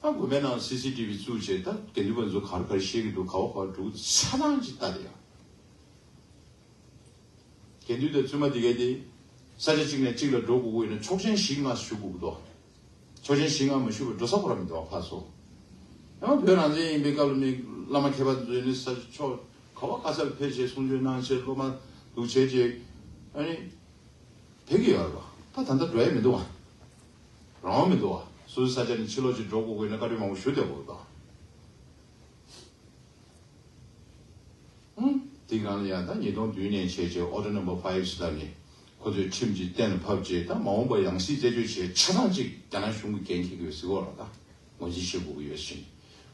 ད་དགོན་པའི་ནང་སི་སི་ཊི་བི་བཙུགས་བྱས་ད་དགེ་འདུན་པ་ཚོ་ག་རེ་ག་རེ་བཤད་ཀྱི་འདུག་ག་བ་ག་བ་འགྲོ་གི་ཆ་ཚང་ཅིག་ལྟ་དེ་ཡོད། དགེ་འདུན་དང་བཙུན་མ་དེ་གས་དེ་ས་ཆ་གཅིག་ནས་གཅིག་ལ་འགྲོ་དགོས་ཀྱི་ཡོད་ན་ཆོག་མཆན་བཞི་ལྔ་ཞུ་དགོས་ཀྱི་འདུག་ཆོག་མཆན་བཞི་ལྔ་མ་ཞུ་བར་འགྲོ་ས་ཁོ་རང་མི་འདུག་ཕར་ཚུར། ཡང་བོད་རང་བཙན་ཡིན་པའི་སྐབས་ལ་མི་བླ་མ་མཁས་པ་ཚོས་ནི་ས་ཆ་ཕྱོགས་ག་བ་ག་ས་ལ་ཕེབས་བྱས་གསུང་ཆོས་གནང་བྱས་སློབ་མ་འདུག་བྱས་བྱས་ཨ་ནི་ཕེབས་ཀྱི་ཡོད་རེད་པ། ད་ད་ལྟ་འགྲོ་ཡ་མི་འདུག་བ། རང་དབང་མི་འདུག་བ། སོ་སོའི་ས་ཆ་ནས་ཕྱི་ལོགས་ཅིག་འགྲོ་དགོས་ཀྱི་ཡོད་ན་བཀའ་འཁྲོལ་མང་པོ་ཞུ་བསྡད་དགོས་འདུག་ཨང་། དེ་སྒང་ལ་ཡང་ད་ཉིས་སྟོང་བདུན་ནས་བྱས་རྗེས་Order Number Five ཟེར་ནས་ཁོ་ཚོས་ཁྲིམས་ཀྱིས་གཏན་ལ་ཕབ་རྗེས་ད་མ་འོངས་པར་ཡང་སྲིད་རྩད་གཅོད་བྱས་ཆ་ཚང་ཅིག་རྒྱ་ནག་གཞུང་གིས་འགན་འཁྱེར་གྱི་ཡོད་ཟེར་གོ་ར་ད་ངོས་འཛིན་བྱེད་དགོས་ཀྱི་ཡོད་ཟེར་ནས་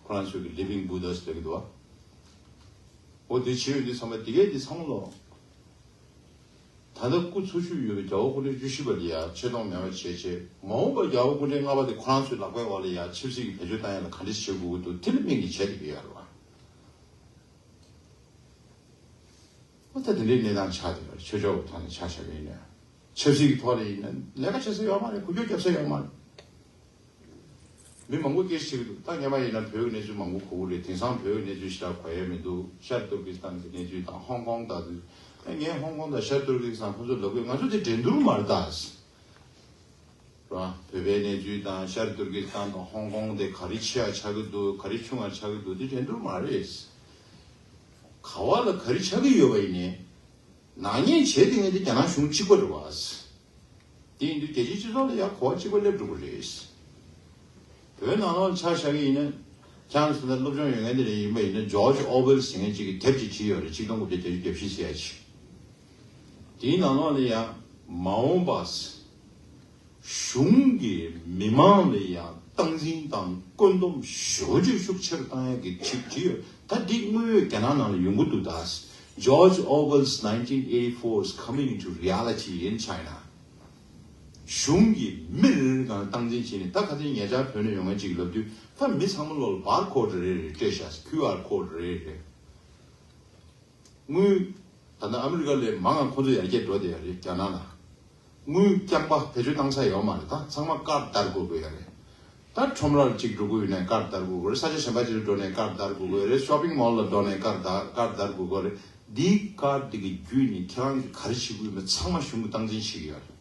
ཁོ་རང་ཚོས་ཀྱི་Living Buddhas ཟེར་གྱི་འདུག་བ། འོ་དེ་བྱས་ཡོད་དུས་ཚང་མ་དེ་གས་དེ་ཚང་མ་ལོ། ད་ལྟ་སྐུ་འཚོ་བཞུགས་ཡོད་པའི་རྒྱལ་བ་སྐུ་ཕྲེང་བཅུ་བཞི་པ་ལ་ཡང་ཆེ་མཐོང་མེད་པ་བྱས་རྗེས་མ་འོངས་པར་རྒྱལ་བ་སྐུ་ཕྲེང་ལྔ་པ་དེ་ཁོ་རང་ཚོའི་ལག་པའི་འོག་ལ་ཡང་ཆབ་སྲིད་ཀྱི་བེད་སྤྱོད་བཏང་ཡ་ལ་ག་འདྲ་བྱེད་དགོས་ཀྱི་འདུག་དེ་ལ་དམིགས་ནས་བྱས་ཏེ་ཡོད་རེད་བ། ཨོ་ད་དེ་འདྲའི་གནས་སྟངས་ཆགས་བསྡད་པ་རེད། ཆོས་ཕྱོགས་ཀྱི་ཐོག་ནས་ཆ་བཞག་པ་ཡིན་ན། ཆབ་སྲིད་ཀྱི་ཐོག་ལ་ཡིན་ན་ལས་ཀ་བྱེད་ས་ཡོད་མ་རེད། འགུལ་སྐྱོད་རྒྱབ་ས་ཡོད་མ་རེད། མི་མང་པོ་སྐད་ཆ་བཤད་ཀྱི་འདུག་ད་སྔོན་མ་ཡིན་ན་བོད་ཀྱི་གནས་ཚུལ་མང་པོ་གོ་གི་རེད། དེང་སང་བོད་ཀྱི་གནས་ཚུལ་ཞེ་དྲག་གོ་ཡ་མི་འདུག་ཤར་ཏུར་ཀི་སི་ཐན་གྱི་གནས་ཚུལ་དང་ཧོང་ཀོང་ད་དུས་ངས་ཧོང་ཀོང་དང་ཤར་ཏུར་ཀི་སི་ཐན་ཁོ་ཚོ་ལབ་དགོས། ང་ཚོ་དེ་འགྲན་བསྡུར་མ་རེད་ད། ར། བོད་པའི་གནས་ཚུལ་དང་ཤར་ཏུར་ཀི་སི་ཐན་དང་ཧོང་ཀོང་དེ་ག་རེ་ཆེ་བ་ཆགས་ཀྱི་འདུག་ག་རེ་ཆུང་བ་ཆགས་ཀྱི་འདུག་དེ་འགྲན་བསྡུར་མ་རེད། ག་བ་ལ་ག་རེ་ཆགས་ཀྱི་ཡོད་པ་ཡིན་ནའི། ནག་ཉེས་བྱས་དེ་ངས་དེ་རྒྱ་ནག་གཞུང་གཅིག་པ་རེད་བ། དེ་ཡིན་དུས་རྒྱལ་སྤྱིའི་སྤྱི་ཚོགས་ལ་ཡང་གོ་བ་གཅིག་པ་སླེབས་འགྲོ་གི་རེད། བོད་ནང་ལོགས་ཆ་བཞག་གི་ཡིན་ན། ཁྱེད་རང་ཚོ་ལ་སློབ་སྦྱོང་ཡོད་མཁན་དེ་འདྲ་ཡིན་པ་ཡིན་ན་ཇོརྗ་ཨོ་ཝེལ་ཟེར་མཁན་གཅིག་གིས་དེབ་ཅིག་བྲིས་ཡོད་རེད། ཆིག་སྟོང་དགུ་བརྒྱ་བརྒྱད་ཅུ་གྱ་བཞི་ཟེར་ཡ་ཅིག་དེའི་ནང་ལོགས་ལ་ཡང་མ་འོངས་པ། གཞུང་གིས་མི་མང་ལ་ཡང་སྟངས་འཛིན་དང་བཀོད་འདོམས་ཞེ་པོ་ཅིག་ཤུགས་ཆེ་རུ་བཏང་ཡག་གི་ཁྲིད་ཀྱི་ཡོད། ད་འདི་དངོས་ཡོད་རྒྱ་ནག་ནང་ལ་ཡོང་གི་འདུག་ད། George Orwell's nineteen eighty-four is coming into reality in China. གཞུང་གིས་མི་རེ་རེ་སྒང་ལ་སྟངས་འཛིན་བྱས་ནས། ད་ཁ་སང་ཉེ་ཆར་བོད་ནས་ཡོང་མཁན་ཅིག་ལབ་དུས་ད་མི་ཚང་མ་ལོག་ལ་བར་ཀོ་ཌི་རེ་རེ་སྤྲད་བཞག་ཀིའུ་ཨར་ཀོ་ཌི་རེ་རེ། དངུལ། ད་ལྟ་ཨ་མི་རི་ཀ་ལས་མང་ང་ཁོ་ཚོ་ཡར་རྒྱས་འགྲོ་བསྡད་ཡོད་རེད་རྒྱ་ནག་ལ། དངུལ་རྐྱང་པ་བེད་སྤྱོད་བཏང་ས་ཡོད་མ་རེད། ད་ཚང་མ་ཀར་ཌི་བརྡར་དགོས་དགོས་ཡོད་རེད། ད་ཁྲོམ་རར་གཅིག་འགྲོ་དགོས་ཡོད་ན་ཀར་ཌི་བརྡར་དགོས་དགོས་རེད། ས་ཆ་གཞན་པ་ཅིག་ལ་འགྲོ་ནས་ཀར་ཌི་བརྡར་དགོས་དགོས་རེད། ཤོ་པིང་མོལ་ལ་འགྲོ་ནས་ཀར་ཌི་བརྡར་ཀར་ཌི་བརྡར་དགོས་དགོས་རེད། འདིའི་ཀར་འདི་གི་བརྒྱུད་ནས་ཁྱེད་རང་གིས་ག་རེ་བྱེད་དགོས་ཡོད་མེད་ཚང་མ་གཞུང་གིས་སྟངས་འཛིན་བྱེད་ཀྱི་ཡོད་རེད།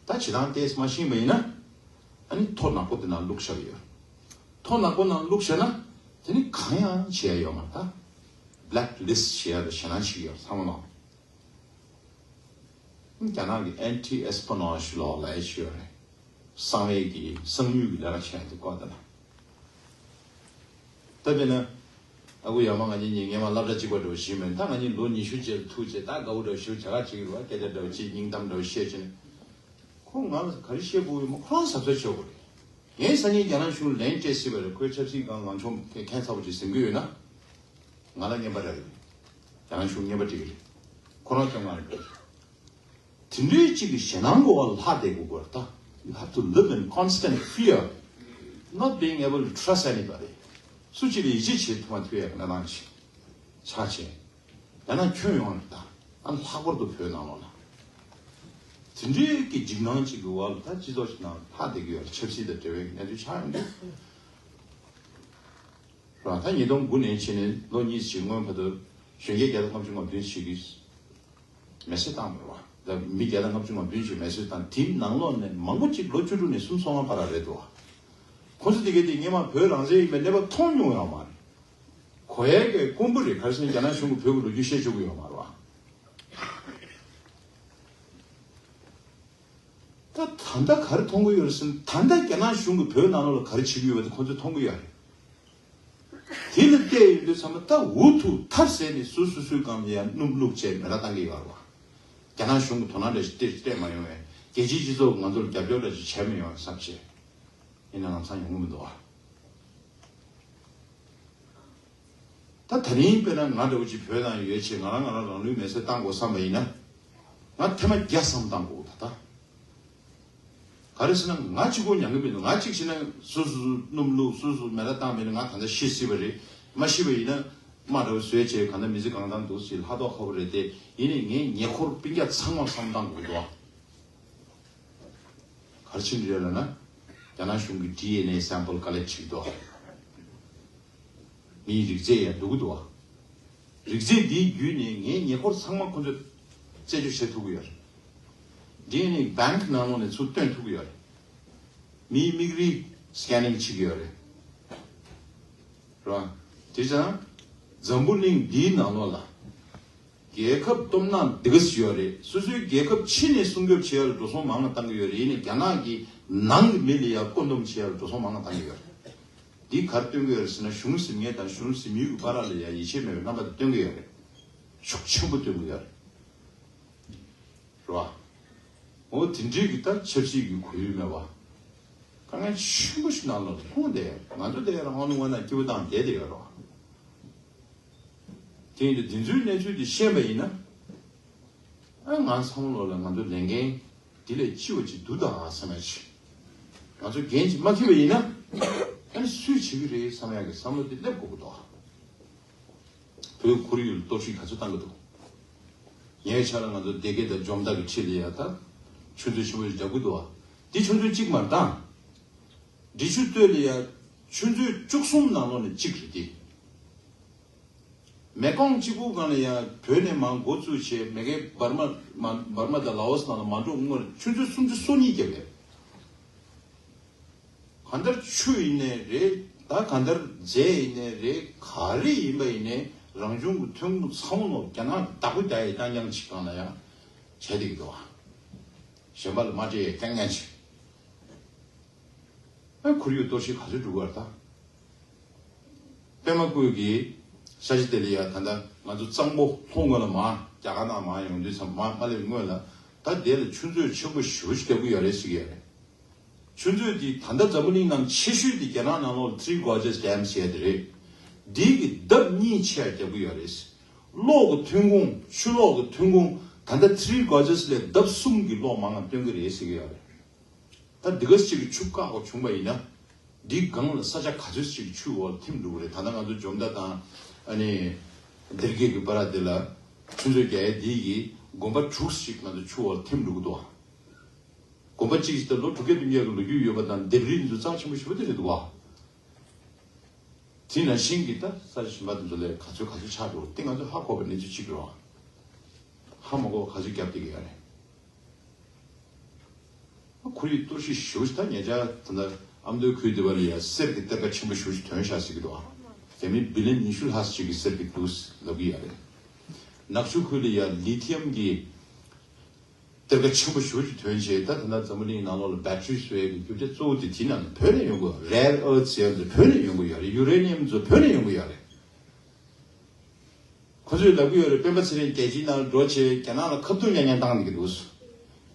ད་བྱེད་སྟངས་ཏོག་ཙམ་མ་ཤེས་པ་ཡིན་ན། ཨ་ནི་ཐོ་ནག་པོ་དེ་ནང་བླུགས་བཞག་གི་ཡོད། ཐོ་ནག་པོ་ནང་བླུགས་བཞག་ན་དེ་ནི་གང་ཡང་བྱེད་ཡ་ཡོད་མ་རེད་ད། བྷི་ལེག་ལིསི་ཊི་བྱེད་ཡ་དང་ཞེད་སྣང་བྱེད་ཀྱི་ཡོད་རེད་ཚང་མ་ལ། རྒྱ་ནག་གི་ཨན་ཊི་ཨེ་སི་པི་ཡོ་ནེཇ་ལོ་ལབ་ཡ་ཞིག་ཡོད་རེད། གསང་བའི་གི་གསང་མྱུལ་གྱི་ལས་ཀ་བྱེད་ཡ་དེ་བཀོད་དེ་ལ། ད་དཔེར་ན། ཨ་ཁུ་ཡ་མ་ང་གཉིས་གཉིས་སྔས་མ་སློབ་གྲྭ་གཅིག་པ་འདྲ་བོ་ཞིག་མིན། ད་ང་གཉིས་ལོ་ཉི་ཤུ་རྗེས་ལ་ཐུག་རྗེས་ད་དགའ་བོ་འདྲ་བོ་ཞིག་བྱ་ག་བྱེད་ཀྱི་རེད་བ། སྐད་ཆ་འདྲ་བོ་བྱེད། སྙིང་གཏམ་འདྲ་བོ་བཤད་བྱས་ནས། ཁོ་ང་ལ་ག་རེ་བཤད་དགོས་ཡོད་མ་ཁོ་རང་གཟབ་གཟབ་བྱེད་དགོས་རེད། ངས་སང་ཉིན་རྒྱ་ནག་གཞུང་ལན་སྤྲད་སྲིད་པ་རེད། ཁོས་ཆབ་སྲིད་སྒང་ལངས་ཕྱོགས་ཁ་ཚ་པོ་ཅིག་ཟིན་གྱི་ཡོད་ན། ང་ལ་རྔན་པ་རག་གི་རེད། རྒྱ་ནག་གཞུང་རྔན་པ་སྤྲད་ཀྱི་རེད། ཁོ་རང་སྐྱོན་ང་རེད་འགྲོ། དེ་འདྲའི་གཅིག་གི་ཞེད་སྣང་གི་འོག་ལ་ལྷག་བསྡད་དགོས་ཀྱི་རེད་ད། You have to live in constant fear, not being able to trust anybody. སུ་གཅིག་ལ་ཡིད་ཆེས་བྱེད་ཐུབ་མ་ཐུབ་ཡ་གི་གནས་སྟངས་ཤིག་ཆགས་བྱས། ཡང་ན་ཁྱོན་ཡོངས་ལ་ད། ཨ་ལྷག་པར་དུ་བོད་ནང་ལོགས་ལ། དེ་འདྲའི་གི་འཇིགས་སྣང་གཅིག་གི་འོག་ལ་ད་སྤྱི་ཚོགས་ཤིག་ནང་ལྷག་བསྡད་ཀྱི་ཡོད་རེད། ཆབ་སྲིད་དང་འབྲེལ་བའི་གནས་ཚུལ་ཆགས་ཡོང་གི་རེད། ད་ཉིས་སྟོང་དགུ་ནས་ཕྱིན་ནས་ལོ་གཉིས་ཤིག་སྔོན་བར་དུ་གཞོན་སྐྱེས་བརྒྱ་དང་ལྔ་བཅུ་ང་བདུན་ཞིག་གིས་ མེ་སྲེག་བཏང་མེད་པ། ད་མི་བརྒྱ་དང་ལྔ་བཅུ་ང་བདུན་ཅིག་མེ་སྲེག་བཏང་། དེའི་ནང་ལོགས་ནས་མང་པོ་ཅིག་ལོ་བཅུ་དྲུག་ནས་སུམ་ཅུ་སོ་ལྔ་བར་རེད་འདུག་ཁོ་ཚོ་དེ་གས་དེ་སྔོན་མ་བོད་རང་བཙན་ཡིན་པའི་གནས་བབ་མཐོང་མྱོང་ཡོད་མ་རེད། གོ་ཡས་ཀྱི་དཀོན་པོ་རེད། ག་རེ་ཟེར་ན་རྒྱ་ནག་གཞུང་གིས་བོད་ཀྱི་ལོ་རྒྱུས་བཤད་ཆོག་གི་ཡོད་མ་རེད་བ། ད་ད་ལྟ་ག་རེ་མཐོང་གི་ཡོད་རེད་ཟེར་ན། ད་ལྟ་རྒྱ་ནག་གཞུང་གིས་བོད་ནང་ལོགས་ལ་ག་རེ་བྱེད་ཀྱི་ཡོད་པ་དེ་ཁོ་ཚོས་མཐོང་གི་ཡོད་རེད། དེ་ལ་བལྟས་ཡོང་དུས་ཚང་མ་ད་འུ་ཐུག་ཐབས་ཟད་ནས་སོ་སོ་སོའི་སྒང་ལ་ཡང་སྣུམ་བླུགས་བྱས་མེ་ར་བཏང་གི་ཡོད་རེད་བ། རྒྱ་ནག་གཞུང་གིས་དོ་སྣང་འདྲ་ཞིག་སྤྲད་སྤྲད་མ་ཡོང་བས། རྒྱལ་སྤྱིའི་སྤྱི་ཚོགས་ཀྱིས་ང་ཚོར་རྒྱབ་སྐྱོར་འདྲ་ཞིག་བྱས་མི་ཡོང་བསམ་བྱས། ཡིན་ན་ལམ་སང་ཡོང་གི་མི་འདུག་བ། ད་ད་རིང་དཔེར་ན་ང་འདྲ་བོ་ཅིག་བོད་ནང་ཡོད་ཆེད་ང་རང་ང་རང་རང་ལུས་མེ་སྲེག་བཏང་དགོས་བསམ་པ་ཡིན་ན། ང་ཐེངས་མ་བརྒྱ་བསམ་བཏང་དགོས་ད་ལྟ། ག་རེ་ཟེར་ན་ང་གཅིག་པོ་མྱང་གི་མི་འདུག་ང་གཅིག་བྱས་ན་སོ་སོ་སྣུམ་བླུགས། སོ་སོ་མེ་ར་བཏང་མེད་ན་ང་ད་ལྟ་ཤི་སྲིད་པ་རེད། མ་ཤི་བ་ཡིན་ན་དམག་འདྲ་བོ་བཟོས་བྱས་གང་ལྟར་མི་ཚེ་གང་བཏང་འདུག་ཟེར་ལྷག་མཐོང་ཁ་པོ་རེད་དེ། ཡིན་ནའི་ངའི་ཉེ་འཁོར་སྤུན་ཀྱག་ཚང་མར་བསམ་བཏང་དགོས་འདུག་ག་རེ་བྱས་ནས་རེད་ལབ་ན། རྒྱ་ནག་གཞུང་གིས་ཌི་ཨེན་ཨེ་སེམ་པལ་ཀ་ལེག་བྱེད་ཀྱི་འདུག་མིའི་རིགས་རྫས་ཡང་འདུག་གི་འདུག་རིགས་རྫས་འདིའི་བརྒྱུད་ནས་ངའི་ཉེ་འཁོར་ཚང་མ་ཁོ་ཚོས་རྩད་གཅོད་བྱེད་ཐུབ་ཀྱི་ཡོད་རེད། ཌི་ཨེན་ཨེ་བེང་ནང་ལོགས་ནས་ཚུར་བཏོན་ཐུབ་ཀྱི་ཡོད་རེད། མིའི་མིག་རིལ་སི་ཀེ་ནིང་བྱེད་ཀྱི་ཡོད་རེད། རེད་བ། དེ་ཙང་འཛམ་བུ་གླིང་འདིའི་ནང་ལོགས་ལ། རྒྱལ་ཁབ་སྟོབས་ནག་འདི་ག་ཙམ་ཡོད་རེད། སོ་སོའི་རྒྱལ་ཁབ་ཕྱི་ནས་སྲུང་སྐྱོབ་བྱེད་ཡ་ལ་འགྲོ་སོང་མང་ང་བཏང་གི་ཡོད་རེད། ཡིན་ནའི་རྒྱ་ནག་གི་ནང་གི་མི་ལ་ཡ་བཀོད་འདོམས་བྱེད་ཡ་ལ་འགྲོ་སོང་མང་ང་བཏང་གི་ཡོད་རེད། འདི་ག་རེ་སྟོན་གི་ཡོད་རེད་ཟེར་ན། གཞུང་ཟིན་མཁན་དང་གཞུང་ཟིན་མི་ཡུལ་གྱི་བར་ལ་ཡ་ཡིད་ཆེས་མེད་པའི་རྣམ་པ་དེ་སྟོན་གི་ཡོད་རེད། ཤུགས་ཆེན་པོ་སྟོན་གི་ཡོད་རེད། རེད་བ། འོ་དེ་འདྲའི་གི་ད་ཆབ་སྲིད་ཀྱི་གོ་ཡུལ་མེད་བ། དཀའ་ངལ་ཆེན་པོ་ཞིག་ནང་ལ་ལྷུང་བསྡད་ཡོད། ང་ཚོ་དེ་རང་དབང་ནུ་བ་ན་སྐྱིད་པོ་བཏང་བསྡད་དེ་ཡོད་རེད་བ། དེ་ཡིན་དུས་འདི་ཚོའི་གནས་ཚུལ་འདི་ཤེས་པ་ཡིན་ན། ཨ་ང་ཚང་མ་ལོ་ལ་ང་ཚོ་ལས་འགན་འདི་ལས་ལྕི་བ་ཅིག་འདུག་ད་བསམ་ཡ་ཅིག་ང་ཚོ་འགན་ཅིག་མ་འཁྱེར་བ་ཡིན་ན། ཨ་ནི་སུས་བྱེད་ཀྱི་རེད་བསམ་ཡ་གི་བསམ་བློ་འདི་སླེབས་དགོས་ཀྱི་འདུག་བོད་ཁོར་ཡུག་ལ་གཏོར་བཤིག་ག་ཚོད་བཏང་གི་འདུག་ཉེ་ཆར་ལ་ང་ཚོ་སྡེ་དགེ་དང་འཇོ་མདའ་གི་འཁྲིས་ལ་ཡ་ད་ཆུ་མཛོད་ཆེན་པོ་ཞིག་རྒྱག་གི་འདུག་བ། འདི་ཆུ་མཛོད་གཅིག་མ་རེད་ད། འབྲི་ཆུ་སྟོད་ལ་ཡ་ཆུ་མཛོད་བཅུ་གསུམ་ནང་ལོགས་ནས་གཅིག་རེད་དེ། མེ་ཀོང་གཅིག་པུ་སྒང་ལ་ཡ་བོད་ནས་མར་འགོ་བཙུགས་བྱས། མ་གི་འབར་མ་མ་འབར་མ་དང་ལའོ་སི་ནང་ལ་མ་འགྲོ་སྔོན་ཆུ་མཛོད་སུམ་ཅུ་སོ་གཉིས་བརྒྱབ་ཡོད། གང་ལྟར་ཆུ་ཡིན་ནའི་རེད། ད་གང་ལྟར་རྫས་ཡིན་ནའི་རེད། ག་རེ་ཡིན་པ་ཡིན་ནའི་རང་བྱུང་གི་ཐོན་ཁུངས་ཚང་མ་ལོ་རྒྱ་ནག་གི་བདག་པོ་རྒྱག་ཡའི་རྐྱང་རྐྱང་ཅིག་སྒང་ལ་ཡང་བྱས་བསྡད་ཀྱི་འདུག་བ། གཞན་པ་ལ་མ་སྤྲད་ཡའི་རྐྱང་རྐྱང་ཅིག་ཨ་ཁོར་ཡུག་གཏོར་བཤིག་ག་ཚོད་འགྲོ་གི་ཡོད་རེད་ད། པད་མ་བཀོད་ཀྱི་ས་ཆ་དེ་ལ་ཡ་ད་ལྟ་ང་ཚོ་གཙང་པོ་ལྷོ་ངོས་ལ་མར་རྒྱ་གར་ནང་མར་ཡོང་དུས་ཙམ་མ་མ་སླེབས་སྔོན་ལ་ད་དེ་ལ་ཆུ་མཛོད་ཆེན་པོ་ཞེ་པོ་ཞིག་བརྒྱབ་ཀྱི་ཡོད་རེད་ཟེར་གྱི་ཡོད་རེད། ཆུ་མཛོད་འདི་ད་ལྟ་འཛམ་བུ་གླིང་ནང་ཆེ་ཤོས་འདི་རྒྱ་ནག་ནང་ལོགས་ལ་Three Gorges Dam ཟེར་ཡ་དེ་རེད། འདི་གི་ལྡབ་གཉིས་ཆེ་ཡ་བརྒྱབ་ཀྱི་ཡོད་རེད། གློག་གི་ཐོན་ཁུངས། ཆུ་གློག་གི་ཐོན་ཁུངས་ད་ལྟ་Three Gorges ལས་ལྡབ་གསུམ་གྱི་གློག་མང་ང་བཏོན་གྱི་རེད་ཟེར་གྱི་ཡོད་རེད། ད་འདི་ག་ཅིག་གི་ཆུ་བཀག་པ་བྱུང་བ་ཡིན་ན། འདིའི་སྒང་ལ་ས་ཆ་ག་ཚོད་ཅིག་ཆུའི་འོག་ལ་ཐིམ་འགྲོ་གི་རེད། ད་ལྟ་ང་ཚོ་འཇོ་མདའ་དང་ཨ་ནི་སྡེ་དགེ་གི་བར་དེ་ལ་ཆུ་མཛོད་རྒྱག་ཡས་འདི་གིས་དགོན་པ་དྲུག་ཅིག་ང་ཚོ་ཆུ་འོག་ལ་ཐིམ་འགྲོ་གི་འདུག་བ། དགོན་པ་གཅིག་ཅིག་ད་ལོ་དྲུག་བརྒྱ་བདུན་བརྒྱ་གི་ལོ་རྒྱུས་ཡོད་པ་དང་ལྡེབས་རིས་འདི་ཚོ་རྩ་ཆེན་པོ་ཞེ་པོ་དེ་རེད་འདུག་བ། དེ་ནང་བཞིན་གྱི་ད་ས་ཆ་གཞན་པ་དེ་ཚོ་ལས་ག་ཚོད་ག་ཚོད་ཆགས་འགྲོ་དེ་ང་ཚོ་ཧ་གོ་བའི་གནས་ཚུལ་གཅིག་རེད་བ། ཧ་མ་གོ་བ་ག་ཚོད་བརྒྱབ་བསྡད་ཀྱི་ཡོད་རེད། ཁོར་ཡུག་གཏོར་བཤིག་ཞེ་པོ་ཞིག་ད་ཉེ་ཆར་ད་ལྟ་ཨ་མདོའི་ཁུལ་དེ་བ་ལ་ཡ་གསེར་གྱི་གཏེར་ཁ་ཆེན་པོ་ཞེ་པོ་ཞིག་ཐོན་ཤག་ཟེར་གྱི་འདུག་ཨ། རྒྱ་མི་བི་ལིན་ཉི་ཤུ་ལྷག་ཅིག་གི་གསེར་གྱི་འདུག་ལབ་ཀྱི་ཡོད་རེད། ནག་ཆུ་ཁུལ་ལ་ཡ་ལི་ཐི་ཡམ་གྱི་གཏེར་ཁ་ཆེན་པོ་ཞེ་པོ་ཞིག་ཐོན་བྱས། ད་ད་ལྟ་འཛམ་བུ་གླིང་ནང་ལོགས་ལ་བེ་ཊི་རི་བཟོ་ཡས་ཀྱི་རྒྱུ་ཆ་གཙོ་བོ་དེ་དེ་ནང་ནས་བོད་ནས་ཡོང་གི་ཡོད། རེར་ཨར་ཐི་ཟེར་ཡ་དེ་བོད་ནས་ཡོང་གི་ཡོད་རེད། ཡུ་རེ་ནི་ཡམ་ཚོ་བོད་ནས་ཡོང་གི་ཡོད་རེད། ཁོ་ཚོས་ལབ་ཀྱི་ཡོད་རེད། སྤེན་པ་ཚེ་རིང་རྒྱལ་སྤྱིའི་ནང་འགྲོ་བྱས་རྒྱ་ནག་ལ་ཁ་བཏུད་ཉག་ཉག་བཏང་བསྡད་ཀྱི་འདུག་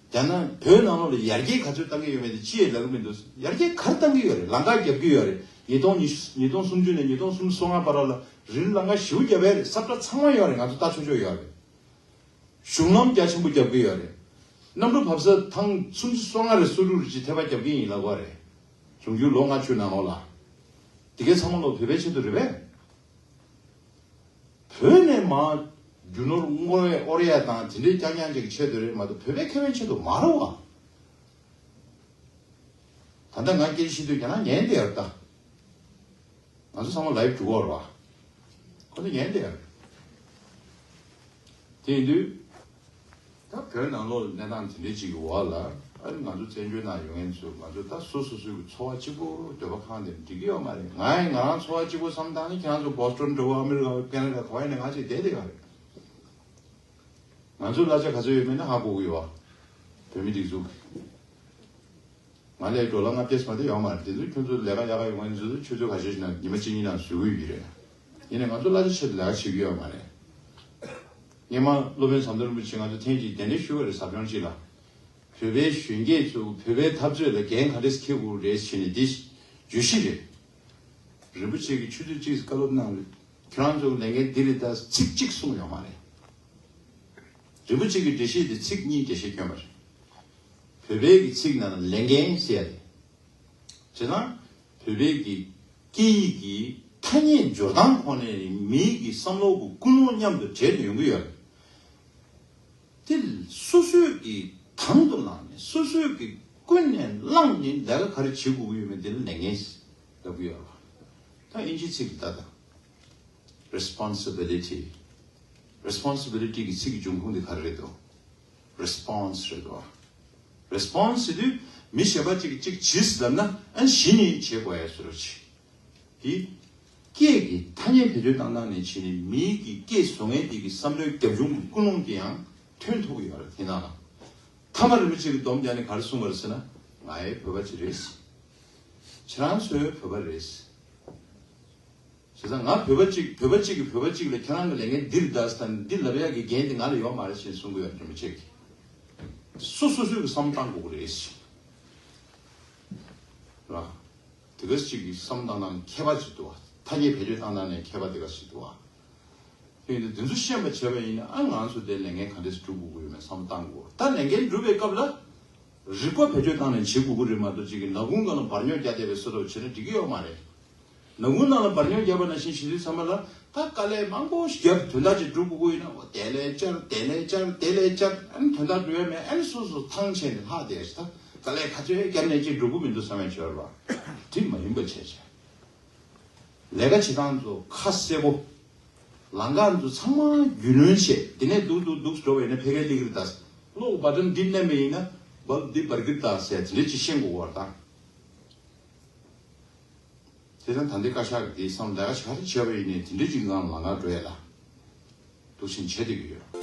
རྒྱ་ནག་བོད་ནང་ལོགས་ལ་ཡར་རྒྱས་ག་ཚོད་བཏང་གི་ཡོད་མེད་དེ་ཅི་ཡང་ལབ་ཀྱི་མི་འདུག་ཡར་རྒྱས་ག་རེ་བཏང་གི་ཡོད་རེད། ལམ་ཁ་བརྒྱབ་ཀྱི་ཡོད་རེད། ཉིས་སྟོང་ཉི་ཤུ། ཉིས་སྟོང་སུམ་ཅུ་ནས་ཉིས་སྟོང་སུམ་ཅུ་སོ་ལྔ་བར་ལ་རི་ལམ་ཁ་ཞེ་པོ་བརྒྱབ་ཡོད་རེད། ས་བཀྲ་ཚང་མ་ཡོད་རེད། ང་ཚོ་ལྟ་ཆོག་ཆོག་ཡོད་རེད། གཞུང་ལམ་རྒྱ་ཆེན་པོ་བརྒྱབ་ཀྱི་ཡོད་རེད། གནམ་གྲུ་བབས་ས་ཐེངས་སུམ་ཅུ་སོ་ལྔ་རེ་སོ་དྲུག་རེ་ཅིག་ཐད་པ་བརྒྱབ་ཀྱི་ཡིན་ལབ་ཀྱི་ཡོད་རེད། འབྱུང་འགྱུར་ལོ་ལྔ་བཅུ་ནང་ལོགས་ལ། དེ་གའི་ཚང་མ་ལོ་བོད་པའི་ཆེད་དུ་རེད་པས། བོད་ནས་མར་རྒྱུ་ནོར་བསྔོག་ཡས་དབོར་ཡས་དང་དེ་འདྲའི་རྐྱང་རྐྱང་ཅིག་གི་ཆེད་དུ་རེད་མ་གཏོགས་བོད་པའི་ཁེ་ཕན་ཆེད་དུ་མ་རེད་བ། ད་ལྟ་ང་སྐད་ཆ་བཤད་དུས་རྒྱ་ནག་ཉན་བསྡད་ཡོད་ད། ང་ཚོ་ཚང་མ་ལའིབ་འགྲོ་གི་ཡོད་རེད་བ། ཁོ་ཚོ་ཉན་བསྡད་ཡོད་རེད། དེ་ཡིན་དུས། ད་བོད་ནང་ལོགས་གནས་སྟངས་དེ་འདྲའི་ཅིག་གི་འོག་ལ། ཨ་ནི་ང་ཚོ་བཙན་བྱོལ་ནང་ཡོང་མཁན་ཚོ་ང་ཚོ་ད་སོ་སོ་སོའི་གི་འཚོ་བ་གཅིག་པོ་འདོད་པ་ཁེངས་ཏེ་འགྲིག་གི་ཡོད་མ་རེད། ང་ཡང་ང་རང་འཚོ་བ་གཅིག་པོ་བསམ་བཏང་ནས་ཁྱེད་རང་ཚོ་བོ་སི་ཊོན་འགྲོ་བ། ཨ་མི་རི་ཀ་བ། ཁེ་ན་ཌ་ག་བ་ཡིན་ན་ང་ཅིག་བསྡད་བསྡད་ག་རེད། ང་ཚོ་གླ་ཆ་ག་ཚོད་ཡོད་མེད་ན་ཧ་གོ་གི་ཡོད་བ། བོད་མི་སྒྲིག་འཛུགས་ཀྱི། ང་ལས་ཌོ་ལར་ལྔ་བརྒྱ་ཙམ་མ་གཏོགས་ཡོད་མ་རེད། དེ་ཚོ་ཁྱོད་ཚོ་ལས་ཀ་ཡག་ག་ཡོང་མཁན་ཚོ་ཆུ་ཚོད་ཁ་ཤས་ཤིག་ནང་ཉི་མ་གཅིག་གཉིས་ནང་བཟོ་གི་ཡོད་རེད། ཡིན་ནའི་ང་ཚོ་གླ་ཆ་ཆེད་དུ་ལས་ཀ་བྱེད་ཀྱི་ཡོད་མ་རེད། སྔོན་མ་སློབ་དཔོན་ཟམ་གདོང་རིན་པོ་ཆེ་ང་ཚོ་ཐེངས་གཅིག་གདན་འདྲེན་ཞུས་པ་རེད། ཟབ་སྦྱོང་གཅིག་ལ། བོད་པའི་གཞོན་སྐྱེས་ཚོ་བོད་པའི་འཐབ་རྩོད་ལ་འགན་ག་འདྲས་འཁྱེར་དགོས་རེད་ཟེར་ནས་འདི་བརྗོད་གཞི་རེད། རིན་པོ་ཆེ་གིས་ཆུ་ཚོད་གཅིག་བཀའ་སློབ་གནང་རེད། ཁྱེད་རང་ཚོ་ལས་འགན་འདི་རེད། ད་ཚིག་གཅིག་གསུངས་ཡོད་མ་རེད། རིན་པོ་ཆེ་གི་འགྲེལ་བཤད་དེ་ཚིག་གཉིས་འགྲེལ་བཤད་བསྐྱོན་པ་རེད། བོད་པའི་གི་ཚིག་ནང་ལ་ལས་འགན་ཟེར་ཡ་རེད། བྱས་ཙང་བོད་པའི་གི་སྐད་ཡིག་གི་ཐ་སྙད་སྦྱོར་སྟངས་ཁོ་ནས་མིའི་གི་བསམ་བློ་གི་ཀུན་སློང་མཉམ་དུ་འདྲེས་ནས་ཡོང་གི་ཡོད་རེད། དེ་སོ་སོས་ཀྱིས་དང་དུ་བླངས་ནས་སོ་སོས་ཀྱིས་ཀུན་ནས་བླངས་ནས་ལས་ཀ་ག་རེ་བྱེད་དགོས་ཀྱི་ཡོད་མེད་དེ་ལ་ལས་འགན་ལབ་ཀྱི་ཡོད་རེད། ད་ཨིན་ཇིའི་ཚིག་གི་ད་ལྟ་responsibility responsibility གི་ཚིག་གི་འབྱུང་ཁུངས་དེ་ག་རེ་རེད་དོ། Response རེད་དོ། Response ཟེར་དུས་མི་གཞན་པ་གཅིག་གིས་གཅིག་བྱས་ཟེར་ལབ་ན་ཨ་ནི་གཞི་ནས་བྱེད་དགོས་ཡ་བཟོ་འདྲ་ཅིག་དེ་སྐད་ཀྱི་ཐ་སྙད་བེད་སྤྱོད་བཏང་སྟངས་ནས་བྱས་ནས་མིའི་གི་སྐད་བཟོ་མཁན་དེ་གི་བསམ་བློའི་རྒྱབ་ལྗོངས་ཀྱི་ཀུན་སློང་དེ་ཡང་ཐོན་ཐུབ་ཀྱི་ཡོད་རེད། དེ་ནང་ལ་ཐ་མ་རིན་པོ་ཆེ་གིས་སྡོམ་རྒྱག་ནས་ག་རེ་གསུངས་པ་རེད་ཟེར་ན། ང་ཡང་བོད་པ་ཅིག་རེད། ཁྱེད་རང་ཚོ་ཡང་བོད་པ་རེད། བྱས་ཙང་ང་བོད་པ་གཅིག་བོད་པ་གཅིག་གིས་བོད་པ་གཅིག་ལ་ཁྱེད་རང་གི་ལས་འགན་འདི་རེད་ད་ཟེར་ད་འདི་ལབ་ཡག་གི་འགན་དེ་ང་ལ་ཡོད་མ་རེད་ཅེས་གསུང་གི་ཡོད་རེད། རིན་པོ་ཆེ་གིས་སོ་སོ་སོས་ཀྱི་བསམ་བློ་བཏང་དགོས་ཀྱི་རེད་ཟེར། ར། དེ་ག་ཅིག་གི་བསམ་བློ་བཏང་སྟངས་ཁྱད་པར་ཅིག་འདུག་བ། ཐ་སྙད་བེད་སྤྱོད་བཏང་སྟངས་ནས་ཁྱད་པར་དེ་ག་ཅིག་འདུག་བ། དེ་ཡིན་དུས་འདི་ཚོ་ཤེས་པ་བྱས་པ་ཡིན་ན་ཨ་ང་ཚོ་དེ་ལས་འགན་ག་འདྲས་སྒྲུབ་དགོས་ཀྱི་ཡོད་མེད་བསམ་བློ་བཏང་དགོས། ད་ལས་འགན་སྒྲུབ་པའི་སྐབས་ལ། རིག་པ་བེད་སྤྱོད་བཏང་ནས་བྱེད་དགོས་ཀྱི་རེད་མ་གཏོགས་ཅིག་གི་ནག་ཁུང་སྒང་ལ་འབར་ཉོག་རྒྱག་བསྡད་པའི་བཟོ་འདྲ་བྱས་ན་འགྲིག་གི་ཡོད་མ་རེད། ནག་ཁུང་ནང་ལ་འབར་ཉོག་བརྒྱབ་པ་ནང་བཞིན་བྱེད་དུས་ཚང་མ་ལ་ད་དཀའ་ལས་མང་པོ་ཞིག་བརྒྱབ་དོན་དག་ཅིག་སྒྲུབ་དགོས་ཀྱི་ཡིན་ན་འོ་དེ་ལས་བཅར་དེ་ལས་བཅར་དེ་ལས་བཅར་ཨ་ནི་དོན་དག་སྒྲུབ་ཡ་མེད། ཨ་ནི་སོ་སོ་ཐང་ཆད་ནས་ལྷག་བསྡད་ཡ་ཞིག་ད་དཀའ་ལས་ག་ཚོད་བརྒྱབ་ནས་ཅིག་འགྲུབ་ཀྱི་མི་འདུག་བསམ་ཡ་ཅིག་ཡོད་རེད་པ། དེ་མ་ཡིན་པ་བྱས་བྱས། ལས་ཀ་བྱེད་སྟངས་ཚོ་ཁ་གསལ་པོ། ལམ་ཁ་ཚོ་ཚང་མ་རྒྱུས་ལོན་བྱས་དེ་ནས་སྡུག་སྡུག་སྡུག་འགྲོ་བས་ན་ཕལ་སྐད་སླེབས་ཀྱི་རེད་ད། གློག་པ་ཊན་འདི་མནན་པ་ཡིན་ན་བལ་འདི་འབར་གྱི་རེད་ད་ཟེར་དེ་འདྲས་ཅིག་ཤེས་དགོས་པ་རེད་ད། དེ་ཙང་ད་ལྟའི་བཀའ་ཤག་གིས་དེ་བསམ་ལས་ཀ་ཆ་རེ་བྱས་པ་ཡིན་ནའི་དེ་འདྲས་ཅིག་ངང་ལམ་ཁ་འགྲོ་ཡ་ལ་འདུག་ཕྱིན་བྱས་བསྡད་ཀྱི་ཡོད།